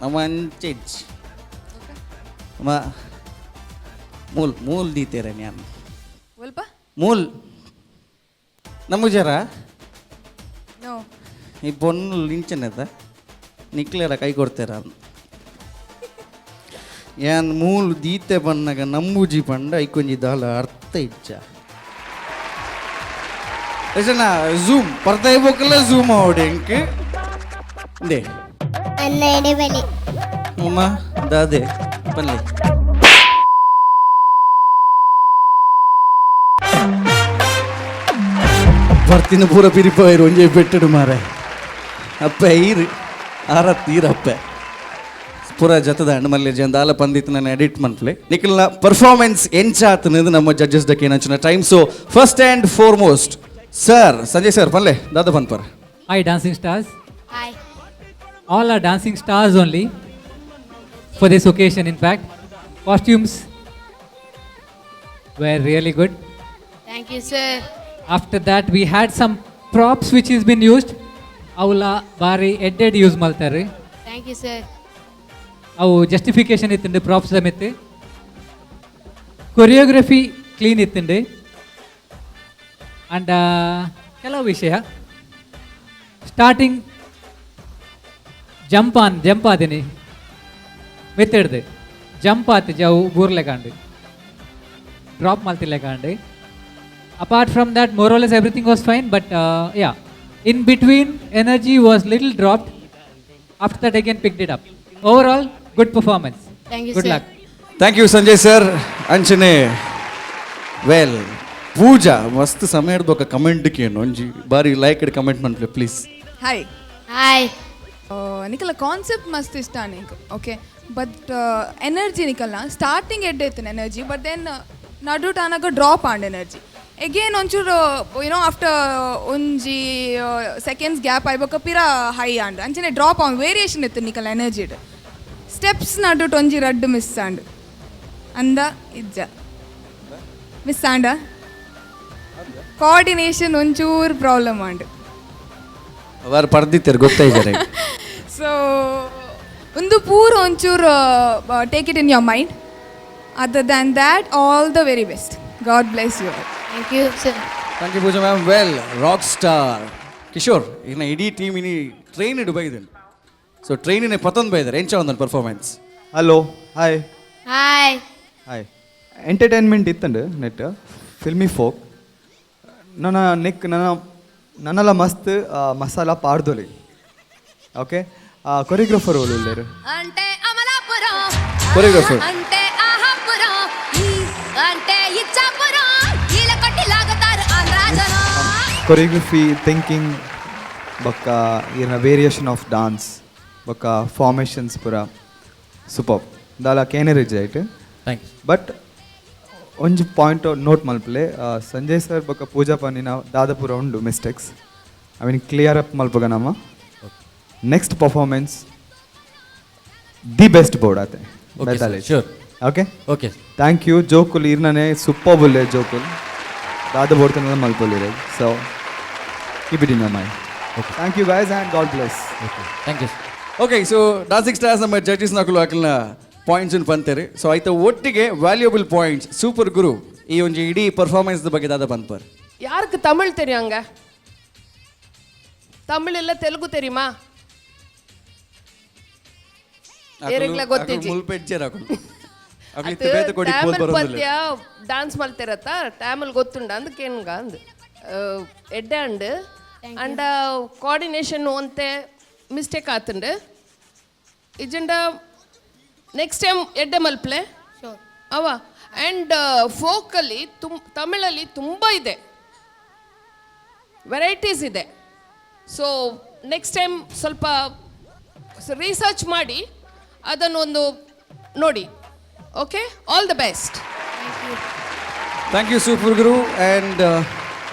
ನಮ್ಮ ಅಂಚೆಜ್ ಅಮ್ಮ ಮೂಲ್ ಮೂಲ್ ದೀತೇರೆ ನಾನು. ಒಲ್ಪ ಮೂಲ್ ನಮ್ಮ ಜರ. ನೋ. ಈ ಪೊಣ್ಣು ಲಿಂಚನೆದ ನಿಕ್ಲೇರ ಕೈ ಕೊಡ್ತೇರ ಯಾನ್ ಮೂಲು ದೀತೆ ಬನ್ನಗ ನಂಬುಜಿ ಪಂಡ ಐಕೊಂಜಿ ದಾಲ ಅರ್ಥ ಇಚ್ಚ ಎಸನ ಝೂಮ್ ಪರ್ದಾಯಿ ಬೊಕ್ಕಲ ಝೂಮ್ ಆವಡೆ ಎಂಕ್ they. ಅನ್ನ ಎಡೆಬಲಿ. ಉಮ್ಮ ದಾದೆ ಪಲ್ಲೆ ಬರ್ತಿನ ಪೂರ ಪಿರಿಪಾಯಿರು ಒಂಜೆ ಬೆಟ್ಟಡು ಮಾರೆ ಅಪ್ಪೆ ಈರು ಆರತ್ ಈರಪ್ಪೆ ಪೂರ ಜತದ ಮಲ್ಲೆ ಜಂದಾಲ ಪಂದಿತ್ ನಾನು ಎಡಿಟ್ ಮನ್ಪ್ಲೆ ನಿಖಲ್ನ ಪರ್ಫಾರ್ಮೆನ್ಸ್ ಎಂಚಾತನದು ನಮ್ಮ judges ದಕ್ಕೆ ನಂಚಿನ time. So first and foremost sir Sanjay sir ಪಲ್ಲೆ ದಾದ ಪನ್ಪರ್. Hi dancing stars. Hi. All are dancing stars only for this occasion. In fact, costumes were really good. Thank you sir. After that, we had some props which has been used. Avula bari edded use maltare. Thank you sir. Avu justification ittinde props amitte. Choreography clean ittinde. And kelavu vishaya starting jump on jump adini ಮೆತ್ತೆಡ್ದು jump ಆತಿ ಜಾವು ಬೂರ್ಲೆಕಾಂಡು drop ಮಲ್ತಿಲೆಕಾಂಡು. Apart from that, more or less everything was fine, but yeah, in between energy was little dropped. After that again picked it up. Overall, good performance. Thank you, Good sir. luck. Thank you Sanjay sir. ಅಂಚನೆ well Pooja ಮಸ್ತ್ ಸಮಯ ಬೊಕ್ಕ comment ಕೇನು ಒಂಜಿ ಬಾರಿ like comment ಮನ್ಪ್ಲೆ please. Hi. Hi. ನಿಕಲ concept ಮಸ್ತ್ ಇಷ್ಟ ನಿಂಕ್ ಓಕೆ, ಬಟ್ ಎನರ್ಜಿ ನಿಕಲ್ನ ಸ್ಟಾರ್ಟಿಂಗ್ ಎಡ್ಡೆ ಇತ್ತು ಎನರ್ಜಿ, ಬಟ್ then ನಡು ಟಾನಾಗ ಡ್ರಾಪ್ ಆಂಡ್ ಎನರ್ಜಿ ಎಗೇನ್ ಒಂಚೂರು ಯುನೋ ಆಫ್ಟರ್ ಒಂಜಿ ಸೆಕೆಂಡ್ಸ್ ಗ್ಯಾಪ್ ಆಯ್ಬೊಕ್ಕ ಪಿರ ಹೈ ಆಂಡ್ ಅಂಚನೆ ಡ್ರಾಪ್ ಆನ್ ವೇರಿಯೇಷನ್ ಇತ್ತು ನಿಕಲ್ ಎನರ್ಜಿ. ಸ್ಟೆಪ್ಸ್ ನಡುಟ್ ಒಂಜಿ ರಡ್ಡು ಮಿಸ್ ಆಂಡ್ ಅಂದ ಇಜ್ಜ ಮಿಸ್ ಆಂಡ ಕೋಆರ್ಡಿನೇಷನ್ ಒಂಚೂರು ಪ್ರಾಬ್ಲಮ್ ಆಂಡ್. ಅವರು ಪರ್ದಿತ್ತಾರೆ ಗೊತ್ತಾಯ್ತಾರೆ. ಸೊ ಒಂದು ಪೂರ ಒಂಚೂರು take it in your mind. Other than that, all the very best. God bless you. Thank you sir. Thank you Pooja ma'am. Well, rock star Kishore ಇನ್ನು ಇಡೀ ಟೀಮ್ ಇನಿ ಟ್ರೈನ್ ಇಡು ಬೈದನ್. ಸೊ ಟ್ರೈನಿನ ಪತೊಂದು ಬೈದಾರೆ ಎಂಚ ಒಂದೊಂದು performance. Hello, hi. Hi. Hi. Entertainment ಇತ್ತಂಡು net filmy folk ನನ್ನ ನೆಕ್ ನನ್ನ ನನ್ನಲ್ಲ ಮಸ್ತ್ ಮಸಾಲ ಪಾಡ್ದೊಲಿ. ಓಕೆ, ಕೊರಿಯೋಗ್ರಾಫರ್ ಓಲು అంటే అమలాపురం ಕೊರಿಯೋಗ್ರಾಫರ್. అంటే ఆహాపురం అంటే ఇచ్చాపురం ఈల కొట్టి లాగుతారు ఆంధ్రాజనం. ಕೊರಿಯೋಗ್ರಫಿ ಥಿಂಕಿಂಗ್ ಬೊಕ್ಕ ಈರ್ನ ವೇರಿಯೇಷನ್ ಆಫ್ ಡಾನ್ಸ್ ಬೊಕ್ಕ ಫಾರ್ಮೇಷನ್ಸ್ ಪೂರ ಸೂಪರ್ ದಾಲ ಕೇನರೇಜ್ ಐಟ್. Thank you. But ಒಂಜಿ ಪಾಯಿಂಟ್ ನೋಟ್ ಮಲ್ಪಲೆ. ಸಂಜಯ್ ಸರ್ ಬೊಕ್ಕ ಪೂಜಾ ಪನ್ನಿನ ದಾದಪುರ ಉಂಡು mistakes, I mean clear up ಮಲ್ಪಗ ನಮ್ಮ next performance the best board ಆತೆ. Okay, sir. Sure. Okay. Okay. Thank you. ಜೋಕುಲ್ ಇರ್ನನೆ super ಬುಲ್ಲೆ ಜೋಕುಲ್ ದಾದ board ಮಲ್ಪೊಲಿರೆ. So keep it in your mind. Thank you guys and God bless. Okay, thank you. Okay, so dancing stars ನಮ್ಮ judges ನಕಲು ಅಕಲ್ನ points ಪಂತೇರಿ. ಸೊ ಆಯ್ತು, ಒಟ್ಟಿಗೆ valuable points. Super ಗುರು, ಈ ಒಂಜಿ ಇಡೀ ಪರ್ಫಾರ್ಮೆನ್ಸ್ ಬಗ್ಗೆ ದಾದ ಬಂದ್ಪರ್? யாருக்கு தமிழ் தெரியுங்க? தமிழ் இல்ல தெலுங்கு தெரியுமா? ಏರೆಗ್ಲ ಗೊತ್ತಿಜ್ಜಿ. ಮುಲ್ಪೆಜ್ಜೆರ್ ಅಕುಲು. ಅಕುಲು ಅದು ಇತ್ತೆ ಬೇತೆ ಕೊಡಿ ಪೋಲ್ ಟ್ಯಾಮಲ್ ಬರೋದಿಲ್ಲ. ಪದ್ಯ ಡಾನ್ಸ್ ಮಲ್ತಿರತ್ತ ಟ್ಯಾಮಲ್ ಗೊತ್ತುಂಡ ಅಂದ್ ಕೇನ್ಗ ಅಂದ್ ಎಡ್ಡೆ ಅಂಡ್ ಅಂಡ ಕೋಆರ್ಡಿನೇಷನ್ ಒಂತೆ ಮಿಸ್ಟೇಕ್ ಆತುಂಡು. ಇಜಂಡ ನೆಕ್ಸ್ಟ್ ಟೈಮ್ ಎಡ್ಡೆ ಮಲ್ಪ್ಲೆ ಅವ. ಆ್ಯಂಡ್ ಫೋಕಲ್ಲಿ ತಮಿಳಲ್ಲಿ ತುಂಬ ಇದೆ, ವೆರೈಟೀಸ್ ಇದೆ. ಸೊ ನೆಕ್ಸ್ಟ್ ಟೈಮ್ ಸ್ವಲ್ಪ ರಿಸರ್ಚ್ ಮಾಡಿ ಅದನ್ನು ಒಂದು ನೋಡಿ. Okay, all the best. Thank you, Super Guru. And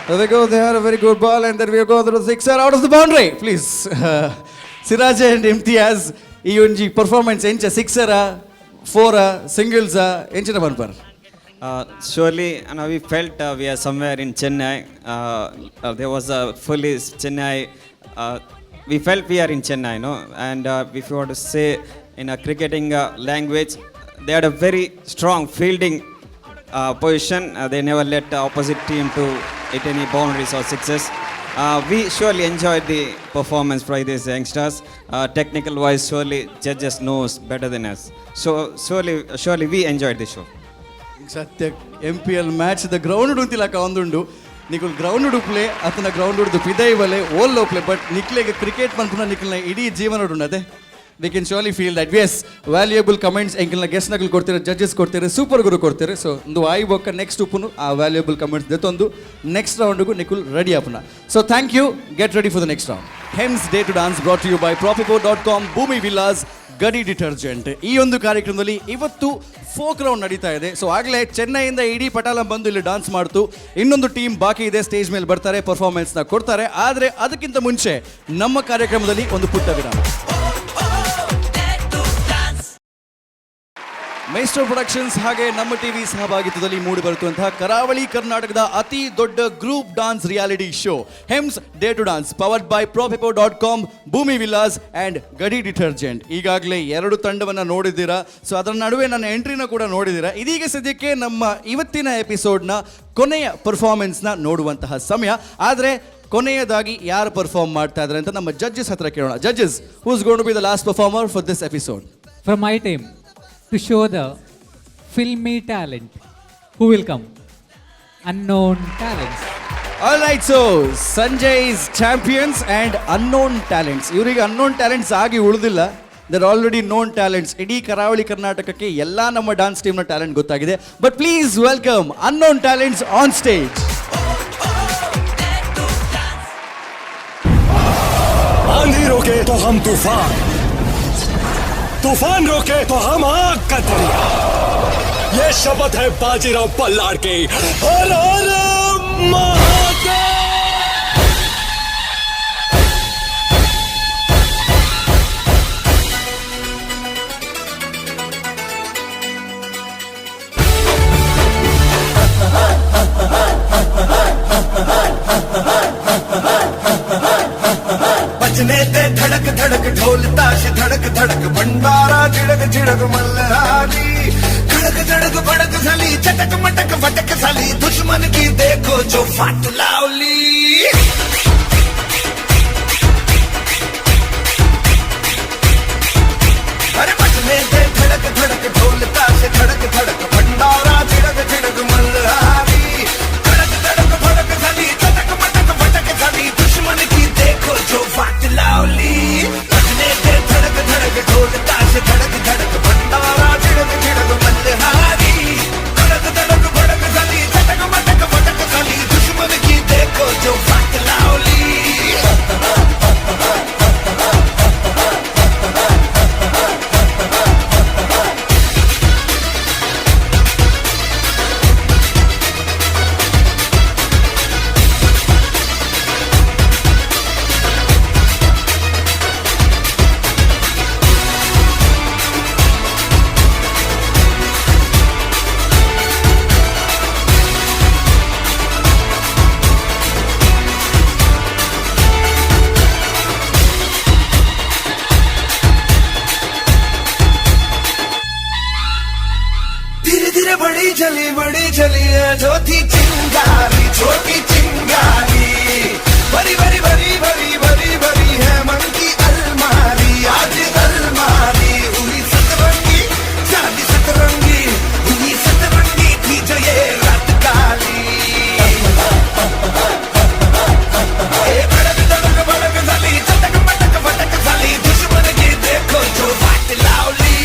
there we go. They had a very good ball, and there we go. The sixer out of the boundary. Please, Siraj and Imtiaz, ಈ ಒಂಜಿ performance ಎಂಚ? ಸಿಕ್ಸರ, ಫೋರ, singles, ಎಂಚಿನ ಪನ್ಪರ್? Surely, and we felt we are somewhere in Chennai. There was a fully Chennai. We felt we are in Chennai, no? And if you want to say in a cricketing language, they had a very strong fielding position. They never let the opposite team to hit any boundaries or sixes. We surely enjoyed the performance by these youngsters. Technical wise, surely judges knows better than us. So surely we enjoyed the show. ಸತ್ಯ MPL match the ground ಉಂತಿಲಕ ಒಂದುಂಡು. ನಿಕುಲ್ ground ಉಡುಪ್ಲೆ ಅತನ ground ಉಡ್ದು ಪಿದೈ ಬಲೆ ಓಲ್ ಓಪ್ಲೆ, ಬಟ್ ನಿಕ್ಲೆಗ್ ಕ್ರಿಕೆಟ್ ಪನ್ಪುನ ನಿಕ್ಲ್ನ ಇಡೀ ಜೀವನ ಉಂಡದೆ. We can surely feel that. Yes, valuable comments ಎಂಕಲ್ನ ಗೆಸ್ಟ್ ನಕಲ್ ಕೊಡ್ತೀರ, ಜಡ್ಜಸ್ ಕೊಡ್ತೀರ, ಸೂಪರ್ ಗುರು ಕೊಡ್ತೀರ. ಸೊ ಒಂದು ಆಯ್ ಬೊಕ್ಕ ನೆಕ್ಸ್ಟ್ ಉಪ್ಪುನು ಆ ವ್ಯಾಲ್ಯೂಬಲ್ ಕಮೆಂಟ್ಸ್ ದೆತ್ತೊಂದು ನೆಕ್ಸ್ಟ್ ರೌಂಡ್ಗೂ ನಿಕುಲ್ ರೆಡಿ ಆಪುನ. So thank you, get ready for the next round. Hems dare to dance brought you by Profico.com, Bhoomi Villas, Gadi detergent. ಈ ಒಂದು ಕಾರ್ಯಕ್ರಮದಲ್ಲಿ ಇವತ್ತು ಫೋಕ್ ರೌಂಡ್ ನಡೀತಾ ಇದೆ. ಸೊ ಆಗಲೇ ಚೆನ್ನೈಯಿಂದ ಇಡೀ ಪಟಾಲಂ ಬಂದು ಇಲ್ಲಿ ಡಾನ್ಸ್ ಮಾಡ್ತು. ಇನ್ನೊಂದು ಟೀಮ್ ಬಾಕಿ ಇದೆ, ಸ್ಟೇಜ್ ಮೇಲೆ ಬರ್ತಾರೆ, ಪರ್ಫಾರ್ಮೆನ್ಸ್ನ ಕೊಡ್ತಾರೆ. ಆದರೆ ಅದಕ್ಕಿಂತ ಮುಂಚೆ ನಮ್ಮ ಕಾರ್ಯಕ್ರಮದಲ್ಲಿ ಒಂದು ಪುಟ್ಟ ವಿರಾಮ. ಮೈಸ್ಟ್ರೋ ಪ್ರೊಡಕ್ಷನ್ಸ್ ಹಾಗೆ ನಮ್ಮ ಟಿವಿ ಸಹಭಾಗಿತ್ವದಲ್ಲಿ ಮೂಡಿ ಬರುತ್ತಿರುವಂತಹ ಕರಾವಳಿ ಕರ್ನಾಟಕದ ಅತಿ ದೊಡ್ಡ group dance reality show Hems dare to dance, powered by Profico.com, Bhoomi Villas and Gadi detergent. ಈಗಾಗಲೇ ಎರಡು ತಂಡವನ್ನು ನೋಡಿದ್ದೀರಾ. ಸೊ ಅದರ ನಡುವೆ ನನ್ನ ಎಂಟ್ರಿನ ಕೂಡ ನೋಡಿದ್ದೀರಾ. ಇದೀಗ ಸದ್ಯಕ್ಕೆ ನಮ್ಮ ಇವತ್ತಿನ ಎಪಿಸೋಡ್ನ ಕೊನೆಯ ಪರ್ಫಾರ್ಮೆನ್ಸ್ನ ನೋಡುವಂತಹ ಸಮಯ. ಆದರೆ ಕೊನೆಯದಾಗಿ ಯಾರು ಪರ್ಫಾರ್ಮ್ ಮಾಡ್ತಾ ಇದ್ದಾರೆ ಅಂತ ನಮ್ಮ ಜಡ್ಜಸ್ ಹತ್ರ ಕೇಳೋಣ. Judges, who's gonna be the last performer for this episode? From my team, to show the filmy talent, who will come? Unknown talents. All right, so Sanjay's champions and unknown talents. ಇವರಿಗೆ unknown talents ಆಗಿ ಉಳಿದಿಲ್ಲ, they're already known talents. ಇಡೀ ಕರಾವಳಿ ಕರ್ನಾಟಕಕ್ಕೆ ಎಲ್ಲ ನಮ್ಮ dance ಟೀಮ್ನ talent ಗೊತ್ತಾಗಿದೆ. But please welcome unknown talents on stage. आंधी रोके तो हम तूफान, तूफान रोके तो हम आग का दरिया। ये शपथ है बाजीराव बल्लार की। हर हर महादेव। बजने ते धड़क धड़क ढोल ताश धड़क धड़क भंडारा झिड़क झिड़क मल्हारी धड़क धड़क भड़क झाली चटक मटक फटक झाली दुश्मन की देखो जो फाट लावली। अरे बजने ते धड़क धड़क ढोल ताश धड़क धड़क भंडारा झिड़क झिड़क मल्हारी धड़क धड़क भड़क झाली चटक मटक फटक झाली दुश्मन की देखो जो फाट लावली। बजने ते धड़क धड़क ढोल ताश धड़क धड़क भंडारा झिड़क झिड़क मल्हारी धड़क धड़क भड़क झाली चटक मटक फटक झाली दुश्मन की देखो जो फाट लावली। चली बड़ी चली है जो थी चिंगारी, छोटी चिंगारी। भरी भरी भरी भरी भरी भरी है मन की अलमारी, आज अलमारी हुई सतरंगी, चांदी सतरंगी हुई सतरंगी थी जो ये रात काली। ए भड़क धड़क भड़क झाली, चटक मटक फटक झाली, दुश्मन की देखो जो वाट लावली।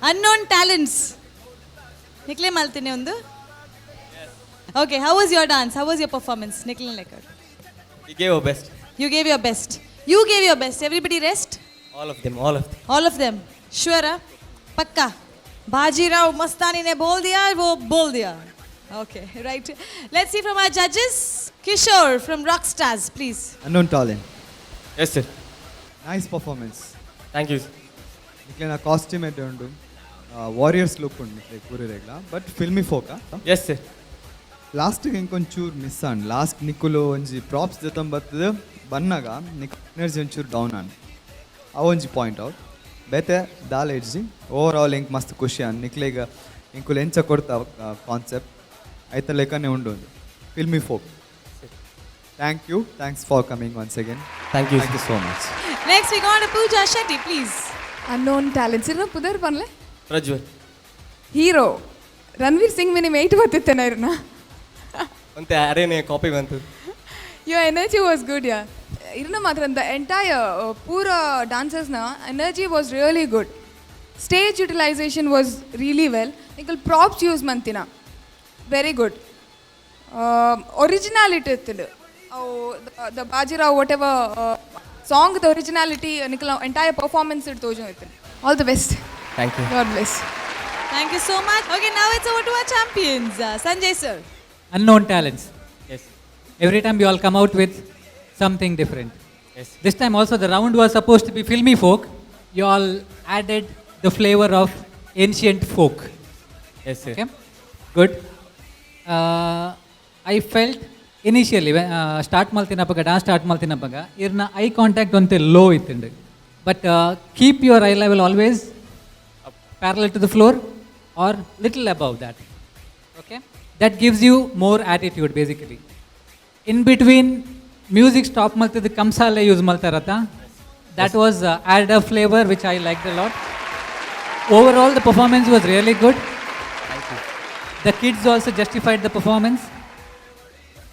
Unknown talents ನಿಕ್ಲೆ ಮಲ್ತೀನಿ ಒಂದು. Okay, how was your dance? How was your performance? ನಿಕ್ಲೆ ಲೆಕ್ಕ. We gave our best. You gave your best. You gave your best. Everybody rest? All of them, all of them. All of them. Sure, huh? Pakka. Bajirao Mastani ne bol diya, wo bol diya. Okay, right. Let's see from our judges. Kishore from Rockstars, please. Unknown talent. Yes, sir. Nice performance. Thank you. ನಿಕ್ಲೆನ costume ಎಡ್ಡೆ ಉಂಡು, warriors look ಉಂಡು ನಿಕ್ಲೆ ಪೂರೆಗ್ಲ, but filmy folk. Yes, sir. ಲಾಸ್ಟಿಗೆ ಇಂಕೊಂಚೂರು miss ಆಂಡ್. Last ನಿಕ್ಕುಲು ಒಂಜಿ props ಜೊತೆ ಬರ್ತದೆ ಬನ್ನಾಗ ನಿಕ್ ಎನರ್ಜಿ ಒಂಚೂರು ಡೌನ್ ಆನ್, ಅವು ಒಂಜಿ ಪಾಯಿಂಟ್ ಔಟ್. ಬೇತೆ ದಾಲ ಇಡ್ಜಿ. ಓವರ್ ಆಲ್ ಇಂಕ್ ಮಸ್ತ್ ಖುಷಿ ಆನ್. ನಿಕ್ಲೆಗ ಇಂಕುಲು ಎಂಚ ಕೊಡ್ತಾ ಕಾನ್ಸೆಪ್ಟ್ ಐತ ಲೆಕ್ಕನೇ ಉಂಡು ಒಂದು filmy folk. Thank you, thanks for coming once again. Thank you. Thank you so much. Next we got Pooja Shetty, please. Unknown talents ಇರ್ನ ಪುದರ್ ಪನ್ಲೆ? Prajwal. Hero Ranveer Singh mini mate ಬತ್ತಿತ್ತೇನ ಇರ್ನ? ಒಂತೆ ಅರೇನೆ ಕಾಪಿ ಬಂತು. Your energy was good, yeah. ಇರ್ನ ಮಾತ್ರ the entire ಪೂರ ಡಾನ್ಸರ್ಸ್ನ energy was really good. Stage utilization was really well. ನಿಕಲ್ props use ಮಂತಿನ ವೆರಿ ಗುಡ್. ಒರಿಜಿನಾಲಿಟಿ ಇತ್ತು ಅವು the Bajirao whatever song, the originality ನಿಕಲ್ entire performance it ತೋಜು ಇತ್ತು. All the best. Thank you. God bless. Thank you so much. Okay, now it's over to our champions, Sanjay sir. Unknown talents. Yes. Every time you all come out with something different. Yes. This time also the round was supposed to be filmy folk. You all added the flavor of ancient folk. Yes, sir. Okay. Good. I felt initially when start ಮಲ್ತಿನಪಗ, dance start ಮಲ್ತಿನಪಗ ಇರ್ನ eye contact ಒಂತೆ ಲೋ ಇತ್ತುಂಡು. But keep your eye level always parallel to the floor or little above that. Okay? That gives you more attitude basically. In between music stop maltid kamsale use maltarata. That was added a flavor which I liked a lot. Overall the performance was really good. Thank you. The kids also justified the performance.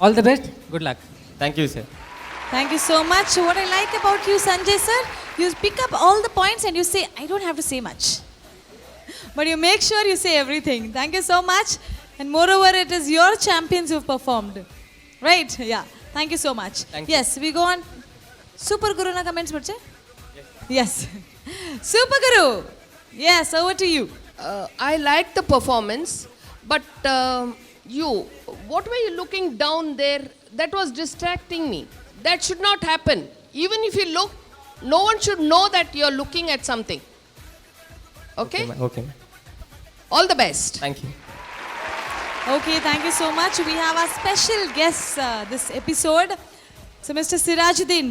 All the best. Good luck. Thank you, sir. Thank you so much. What I like about you, Sanjay sir, you pick up all the points and you say, I don't have to say much. But you make sure you say everything. Thank you so much. And moreover, it is your champions who've performed. Right? Yeah. Thank you so much. Thank you. Yes, we go on. Super Guru na comments, Murche? Yes. Super Guru. Yes, over to you. I like the performance, but you, what were you looking down there? That was distracting me. That should not happen. Even if you look, No one should know that you are looking at something. Okay? Okay ma'am. All the best. Thank you. Okay, thank you so much. We have our special guests this episode. So, Mr. Sirajuddin,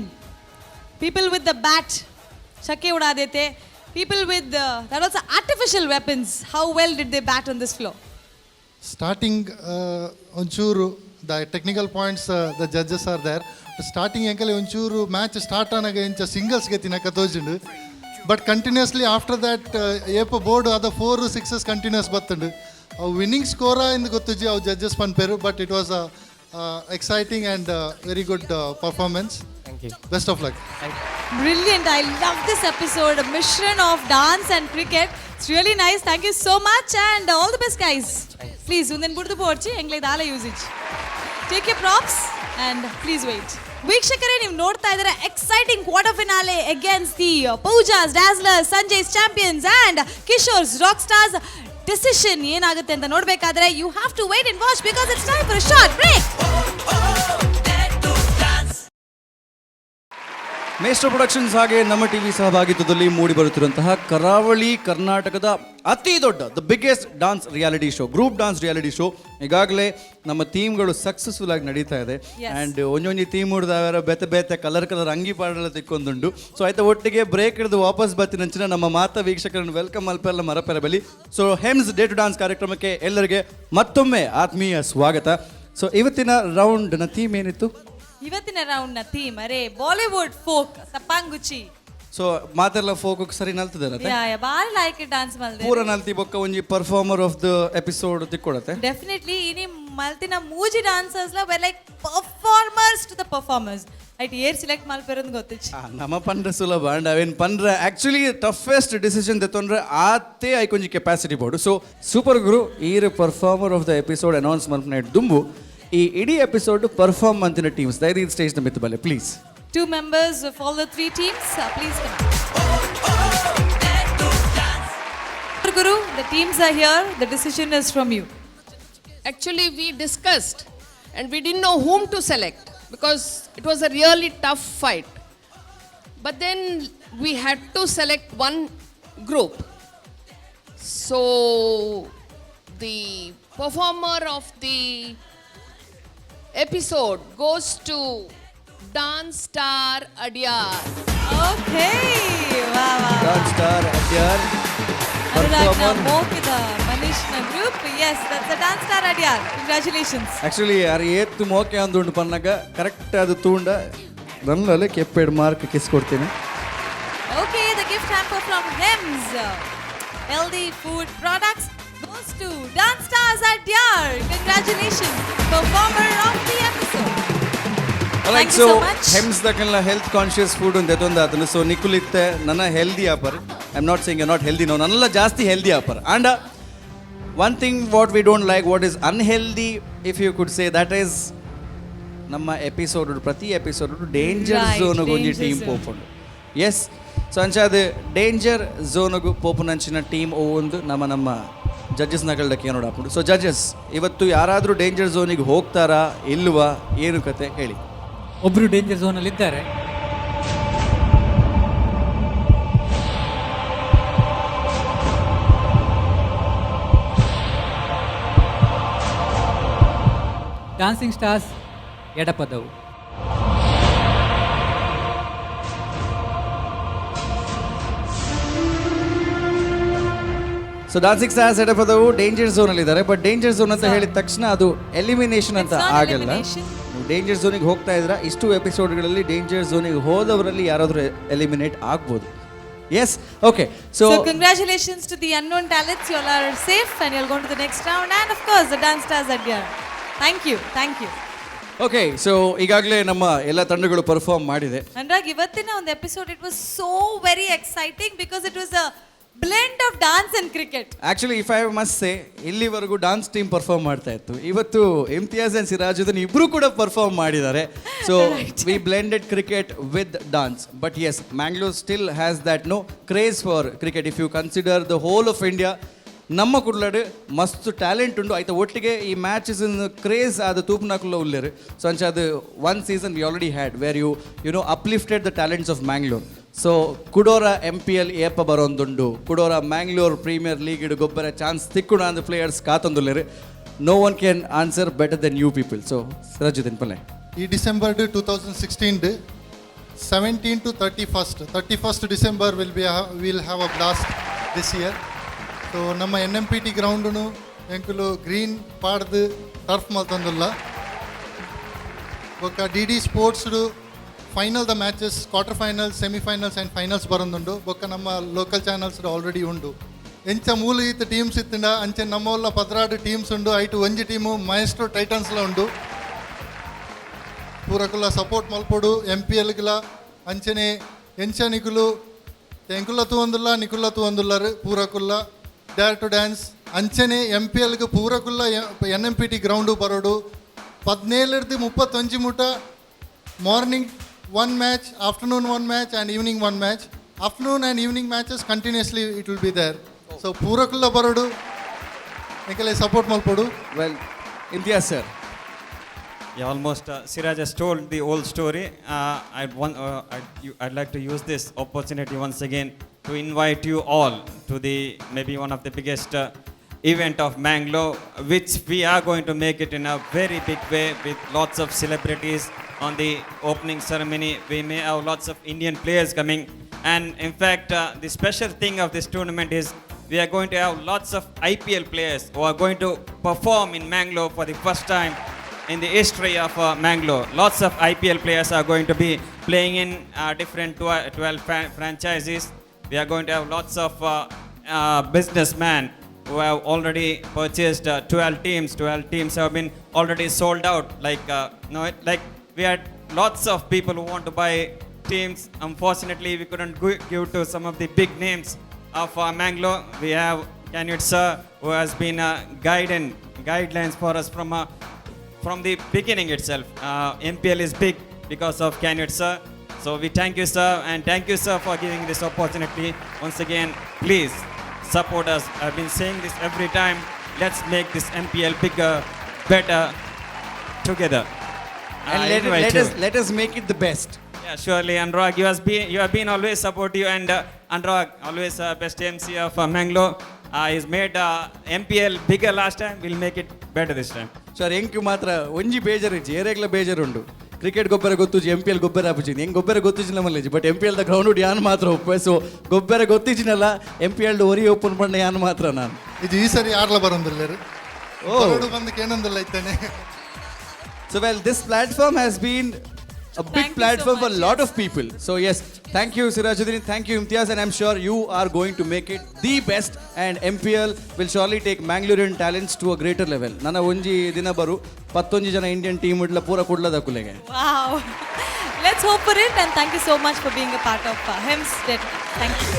people with the bat, छक्के उड़ा देते. People with that also artificial weapons. How well did they bat on this floor? Starting ಒಂಚೂರು the technical points, the judges are there. Starting ಎಂಕಲೆ ಒಂಚೂರು match start ಆನಾಗ ಇಂಚ singles ಗೆತ್ತಿನಕ ತೋಜುಂಡು. But continuously after that ಏಪ board ಅದ four sixes continuous ಬತ್ತುಂಡು. ಅವು winning ಸ್ಕೋರಾ ಇಂದು ಗೊತ್ತುಜಿ, ಅವು ಜಡ್ಜಸ್ ಪನ್ಪೇರು. But it was a exciting and very good performance. Thank you. Best of luck. Brilliant. I love this episode. A mission of dance and cricket. It's really nice. Thank you so much and all the best, guys. Please, ಉಂದೆನ್ ಬುಡ್ದು ಪೋರ್ಚಿ ಎಂಗ್ಲೇ ದಾಲ usage. Take your props and please wait. ವೀಕ್ಷಕರೇ, ನೀವು ನೋಡ್ತಾ ಇದ್ದೀರಾ exciting quarter finale against the Pooja's Dazzlers, Sanjay's Champions and Kishore's Rock Stars. Decision ಏನಾಗುತ್ತೆ ಅಂತ ನೋಡಬೇಕಾದ್ರೆ you have to wait and watch, because it's time for short break. Maestro Productions ಹಾಗೆ ನಮ್ಮ TV ಸಹಭಾಗಿತ್ವದಲ್ಲಿ ಮೂಡಿ ಬರುತ್ತಿರುವಂತಹ ಕರಾವಳಿ ಕರ್ನಾಟಕದ ಅತಿ ದೊಡ್ಡ, the biggest dance reality show, group dance reality show. ಈಗಾಗಲೇ ನಮ್ಮ ಥೀಮ್ಗಳು ಸಕ್ಸಸ್ಫುಲ್ ಆಗಿ ನಡೀತಾ ಇದೆ. ಆ್ಯಂಡ್ ಒಂಜೊಂಜಿ ಥೀಮ್ ಹಿಡಿದವರ ಬೇತೆ ಬೇತೆ ಕಲರ್ ಕಲರ್ ಅಂಗಿ ಪಾಡೆಲ್ಲ ತಿಕ್ಕೊಂದುಂಡು. ಸೊ ಆಯ್ತಾ, ಒಟ್ಟಿಗೆ ಬ್ರೇಕ್ ಹಿಡಿದು ವಾಪಸ್ ಬರ್ತೀನಂಚಿನ ನಮ್ಮ ಮಾತಾ ವೀಕ್ಷಕರನ್ನು welcome ಮಲ್ಪೆಲ್ಲ ಮರಪೆರ ಬಲಿ. ಸೊ ಹೆಮ್ಸ್ ಡೇರ್ ಟು ಡಾನ್ಸ್ ಕಾರ್ಯಕ್ರಮಕ್ಕೆ ಎಲ್ಲರಿಗೆ ಮತ್ತೊಮ್ಮೆ ಆತ್ಮೀಯ ಸ್ವಾಗತ. ಸೊ ಇವತ್ತಿನ ರೌಂಡ್ನ ಥೀಮ್ ಏನಿತ್ತು? ಇವತ್ತಿನ ರೌಂಡ್ ನ ಥೀಮ್ ಅರೆ ಬಾಲಿವುಡ್ ಫೋಕ್ ಸಪಾಂಗುಚಿ. ಸೊ ಮಾತೆಲ್ಲ ಫೋಕ್ ಸರಿ ನಲ್ತದೆ. ಯಾ, ಬಾರಿ ಲೈಕ್ ಡಾನ್ಸ್ ಮಲ್ದೆ. ಪೂರ ನಲ್ತಿ ಬೊಕ್ಕ ಒಂಜಿ performer of the episode ತಿಕ್ಕೊಡತ್ತೆ. Definitely. ಇನಿ ಮಲ್ತಿನ ಮೂಜಿ dancers law like performers to the performers. ಐಟ್ ಏರ್ ಸೆಲೆಕ್ಟ್ ಮಲ್ಪೆರಂದು ಗೊತ್ತಿಚ್ಚಿ. ನಮ್ಮ ಪಂಡ್ರೆ ಸುಲಭ ಅಂಡ್ ಅವೇನು ಪಂಡ್ರೆ ಆಕ್ಚುಲಿ ಟಫೆಸ್ಟ್ ಡಿಸಿಷನ್ ತೆತ್ತೊಂಡ್ರೆ ಆತೇ ಐಕೊಂಜಿ ಕೆಪಾಸಿಟಿ ಬೋರ್ಡು. ಸೊ ಸೂಪರ್ ಗುರು, ಈರ್ performer of the episode announce ಮಲ್ಪನ ದುಂಬು ಈ ಇಡೀ ಎಪಿಸೋಡ್ ಪರ್ಫಾರ್ಮ್ ಅಂತಿನ ಟೀಮ್ಸ್ ದಯದೀದ್ ಸ್ಟೇಜ್ನ ಮಿತ್ತು ಬಲ್ಲೆ please. Two members of all the three teams, please come. Guru, the teams are here. The decision is from you. Actually, we discussed and we didn't know whom to select because it was a really tough fight. But then we had to select one group. So the performer of the episode goes to Dance Star Adyar. Okay, wow. Dance Star Adyar. ಅನುರಾಗ್ನ ಮೋಕಿದ ಮನೀಶ್ನ group. Yes, that's the Dance Star Adyar. Congratulations. Actually ಯಾರು ಏತ್ತು ಮೋಕೆ ಅಂದುಂಡು ಪನ್ನಾಗ correct ಅದು ತೂಂಡ ನನ್ನಲ್ಲೇ ಕೆಪ್ಪೆಡ್ mark kiss ಕೊಡ್ತೀನಿ. Okay, the gift hamper from Hems Healthy Food Products goes to Dance Stars Adyar. Congratulations, performer of the episode. Thank you so so much. ಹೆಮ್ಸ್ ದಕಲ್ಲ health conscious food ಒಂದು ಎತ್ತೊಂದು ಆತನು. ಸೊ ನಿಕುಲಿತ್ತೆ ನನ್ನ healthy offer. I am not saying not healthy, no, ನನ್ನೆಲ್ಲ ಜಾಸ್ತಿ healthy offer. And one thing what we don't like, what is unhealthy, if you could say, that is ನಮ್ಮ episode, ಪ್ರತಿ episode danger ಝೋನ್ಗೆ ಒಂಜಿ danger team zone. ಪೋಪುಂಡು. S, ಸೊ ಅಂಚಾದ danger ಝೋನ್ಗೂ ಪೋಪುನಂಚಿನ team ಒಂದು ನಮ್ಮ ನಮ್ಮ ಜಡ್ಜಸ್ ನಗಲ್ಡಕ್ಕೆ ನೋಡಾಪುಂಡು. ಸೊ ಜಡ್ಜಸ್, ಇವತ್ತು ಯಾರಾದರೂ ಡೇಂಜರ್ ಝೋನಿಗೆ ಹೋಗ್ತಾರಾ ಇಲ್ವಾ, ಏನು ಕತೆ ಹೇಳಿ? ಒಬ್ಬರು ಡೇಂಜರ್ ಝೋನಲ್ಲಿ ಇದ್ದಾರೆ. Dancing stars Edapadavu. So Dancing Stars Edapadavu danger zone ಅಲ್ಲಿ ಇದ್ದಾರೆ. ಬಟ್ ಡೇಂಜರ್ ಝೋನ್ ಅಂತ ಹೇಳಿದ ತಕ್ಷಣ ಅದು ಎಲಿಮಿನೇಷನ್ ಅಂತ It's not ಆಗಲ್ಲ. Elimination. ನೀವು ಡೇಂಜರ್ ಝೋನಿಗೆ ಹೋಗ್ತಾ ಇದ್ರ, ಇಷ್ಟು ಎಪಿಸೋಡ್ಗಳಲ್ಲಿ ಡೇಂಜರ್ ಝೋನಿಗೆ ಹೋದವರಲ್ಲಿ ಯಾರಾದರೂ ಎಲಿಮಿನೇಟ್ ಆಗ್ಬೋದು. Yes, okay. So So congratulations to the unknown talents. You all are safe and you'll go to the next round. And of course, the Dance Stars Adyar. Thank you. Thank you. Okay, so ಈಗಾಗಲೇ ನಮ್ಮ ಎಲ್ಲ ತಂಡಗಳು perform ಮಾಡಿದೆ. ಅನುರಾಗ್, ಇವತ್ತಿನ ಒಂದು episode, it was so very exciting because it was a blend of dance and cricket. Actually, if I must say, ಇಲ್ಲಿವರೆಗೂ dance team perform ಮಾಡ್ತಾ ಇತ್ತು. ಇವತ್ತು ಇಮ್ತಿಯಾಜ್ ಅಂಡ್ ಸಿರಾಜುದ್ದೀನ್ ಇಬ್ಬರು ಕೂಡ ಪರ್ಫಾರ್ಮ್ ಮಾಡಿದ್ದಾರೆ. So we blended cricket with dance. But yes, Mangalore still has that no craze for cricket. If you consider the whole of India, ನಮ್ಮ ಕುಡ್ಲಡ್ ಮಸ್ತ್ ಟ್ಯಾಲೆಂಟ್ ಉಂಡು. ಆಯ್ತಾ ಒಟ್ಟಿಗೆ ಈ ಮ್ಯಾಚಸ್ ಕ್ರೇಜ್ ಅದು ತೂಪ್ನಾಕುಲ್ಲ ಉಲ್ಲೇರು. ಸೊ ಅಂಚ ಅದು one season we already had where you you know uplifted the talents of Mangalore. So ಕುಡೋರ M P L ಏಪ ಬರೋಂದುಂಡು, ಕುಡೋರ ಮ್ಯಾಂಗ್ಳೂರ್ premier league ಗೊಬ್ಬರ ಚಾನ್ಸ್ ತಿಕ್ಕುಣ ಅಂದ್ ಪ್ಲೇಯರ್ಸ್ ಕಾತೊಂದುಲ್ಲೆರ್. No one can answer better than you people. So Sirajuddin ಪಲ್ಲೆ. ಈ December 2016, 17 to 31st, 31st December will have a blast this year. So ನಮ್ಮ N M P T ಗ್ರೌಂಡುನು ಎಂಕುಲು green ಪಾಡ್ದು turf ಮಲ್ತೊಂದುಲ್ಲ. ಬೊಕ್ಕ D D sports final the matches, quarter finals, semifinals and finals ಬರೊಂದುಂಡು. ಬೊಕ್ಕ ನಮ್ಮ local channels already ಉಂಡು. ಎಂಚ ಮೂಲ ಈತ್ teams ಇತ್ತಿಂಡ ಅಂಚೆ ನಮ್ಮಲ್ಲ 12 ಟೀಮ್ಸ್ ಉಂಡು. ಐಟು ಒಂಜಿ ಟೀಮು ಮೈಸ್ಟ್ರೋ ಟೈಟನ್ಸ್ಲ ಉಂಡು. ಪೂರಕುಲ ಸಪೋರ್ಟ್ ಮಲ್ಪೊಡು ಎಮ್ ಪಿ ಎಲ್ಗ್ಲ. ಅಂಚನೆ ಎಂಚ ನಿಕುಲು ಎಂಕುಲ ತೂವೊಂದುಲ್ಲ, ನಿಕುಲ್ಲ ತೂವೊಂದುಲ್ಲರು ಪೂರಕುಲ್ಲ dare to dance. ಅಂಚನೆ ಎಮ್ ಪಿ ಎಲ್ಗ್ ಪೂರಕುಲ್ಲ N M P T ground ಬರೋಡು. 17ರ್ದು 31 ಮುಟ morning one match, afternoon one match and evening one match. Afternoon and evening matches continuously it will be there. So ಪೂರಕುಲ್ಲ ಬರೋಡು, ಎಂಕಲೆ support ಮಲ್ಪೊಡು. Well, Imtiaz sir. Yeah, almost Siraj has told the old story. I'd like to use this opportunity once again to invite you all to the maybe one of the biggest event of Mangalore, which we are going to make it in a very big way with lots of celebrities on the opening ceremony. We may have lots of Indian players coming. And in fact, the special thing of this tournament is we are going to have lots of IPL players who are going to perform in Mangalore for the first time in the history of Mangalore. Lots of IPL players are going to be playing in different 12 franchises. We are going to have lots of businessmen who have already purchased 12 teams. 12 teams have been already sold out. Like, no, like we had lots of people who want to buy teams. Unfortunately, we couldn't give to some of the big names of Mangalore. We have Canute sir, who has been guidelines for us from the beginning itself. MPL is big because of Canute sir. So we thank you, sir, and thank you, sir, for giving this opportunity. Once again, please support us. I've been saying this every time. Let's make this MPL bigger, better, together. And I let, invite let you. us, let us make it the best. Yeah, surely, Anurag, you have been always supportive, and Anurag, always best MC of Mangalore. He's made MPL bigger last time. We'll make it better this time. Sir, ಎಂಕ್ ಮಾತ್ರ ಒಂಜಿ ಬೇಜಾರು ಇಜ್ಜಿ, ಏರೆಗ್ಲ ಬೇಜಾರುಂಡು. Cricket ಗೊಬ್ಬರ ಗೊತ್ತುಜಿ, M P L ಗೊಬ್ಬರ ಆಪುಜಿ. ಹೆಂಗೆ ಗೊಬ್ಬರ ಗೊತ್ತಿಜಿನ ಮಲ್ಲೇಜಿ, but M P L the ground ಯಾನ್ ಮಾತ್ರ ಒಪ್ಪೆ. ಸೊ ಗೊಬ್ಬರ ಗೊತ್ತಿಜಿನಲ್ಲ, M P L ಒರಿ ಓಪನ್ ಪಂಡ ಯಾನ್ ಮಾತ್ರ ನಾನು. ಇದು ಈ ಸರಿ ಆರ್ಲ ಬರೋದಿಲ್ಲ. ಓ. ಬಂದು ಕೇನೊಂದಿಲ್ಲ ಇತ್ತೇನೆ. So well, this platform has been a big Thank you so platform for a much, lot of people. So yes, thank you Sirajuddin, thank you Imtiaz, and I'm sure you are going to make it the best, and MPL will surely take Mangalorean talents to a greater level. ನನ್ನ ಒಂಜಿ ದಿನ ಬರು ಪತ್ತೊಂಜಿ ಜನ Indian team ಇಡ್ಲ ಪೂರ ಕುಡ್ಲದ ಕುಲೆಗೆ. Wow. Let's hope for it, and thank you so much for being a part of HIMS. Thank you.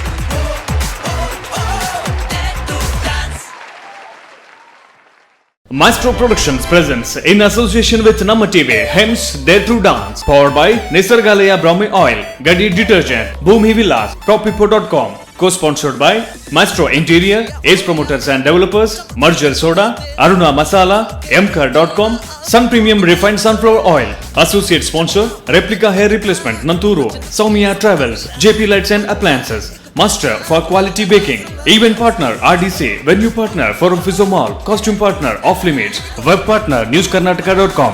Maestro Productions presents in association with Namma TV, HEMS Dare to Dance, powered by Nisargalaya Brahmi Oil, Gadi Detergent, Bhumi Villas, Propipo.com, co-sponsored by Maestro Interior, Ace Promoters and Developers, Merger Soda, Aruna Masala, Mkar.com, Sun Premium Refined Sunflower Oil, Associate Sponsor, Replica Hair Replacement, Nanturu, Soumya Travels, JP Lights and Appliances, Master for Quality Baking, Event Partner RDC, Venue Partner Forum Physio Mall, Costume Partner Off Limits, Web Partner NewsKarnataka.com.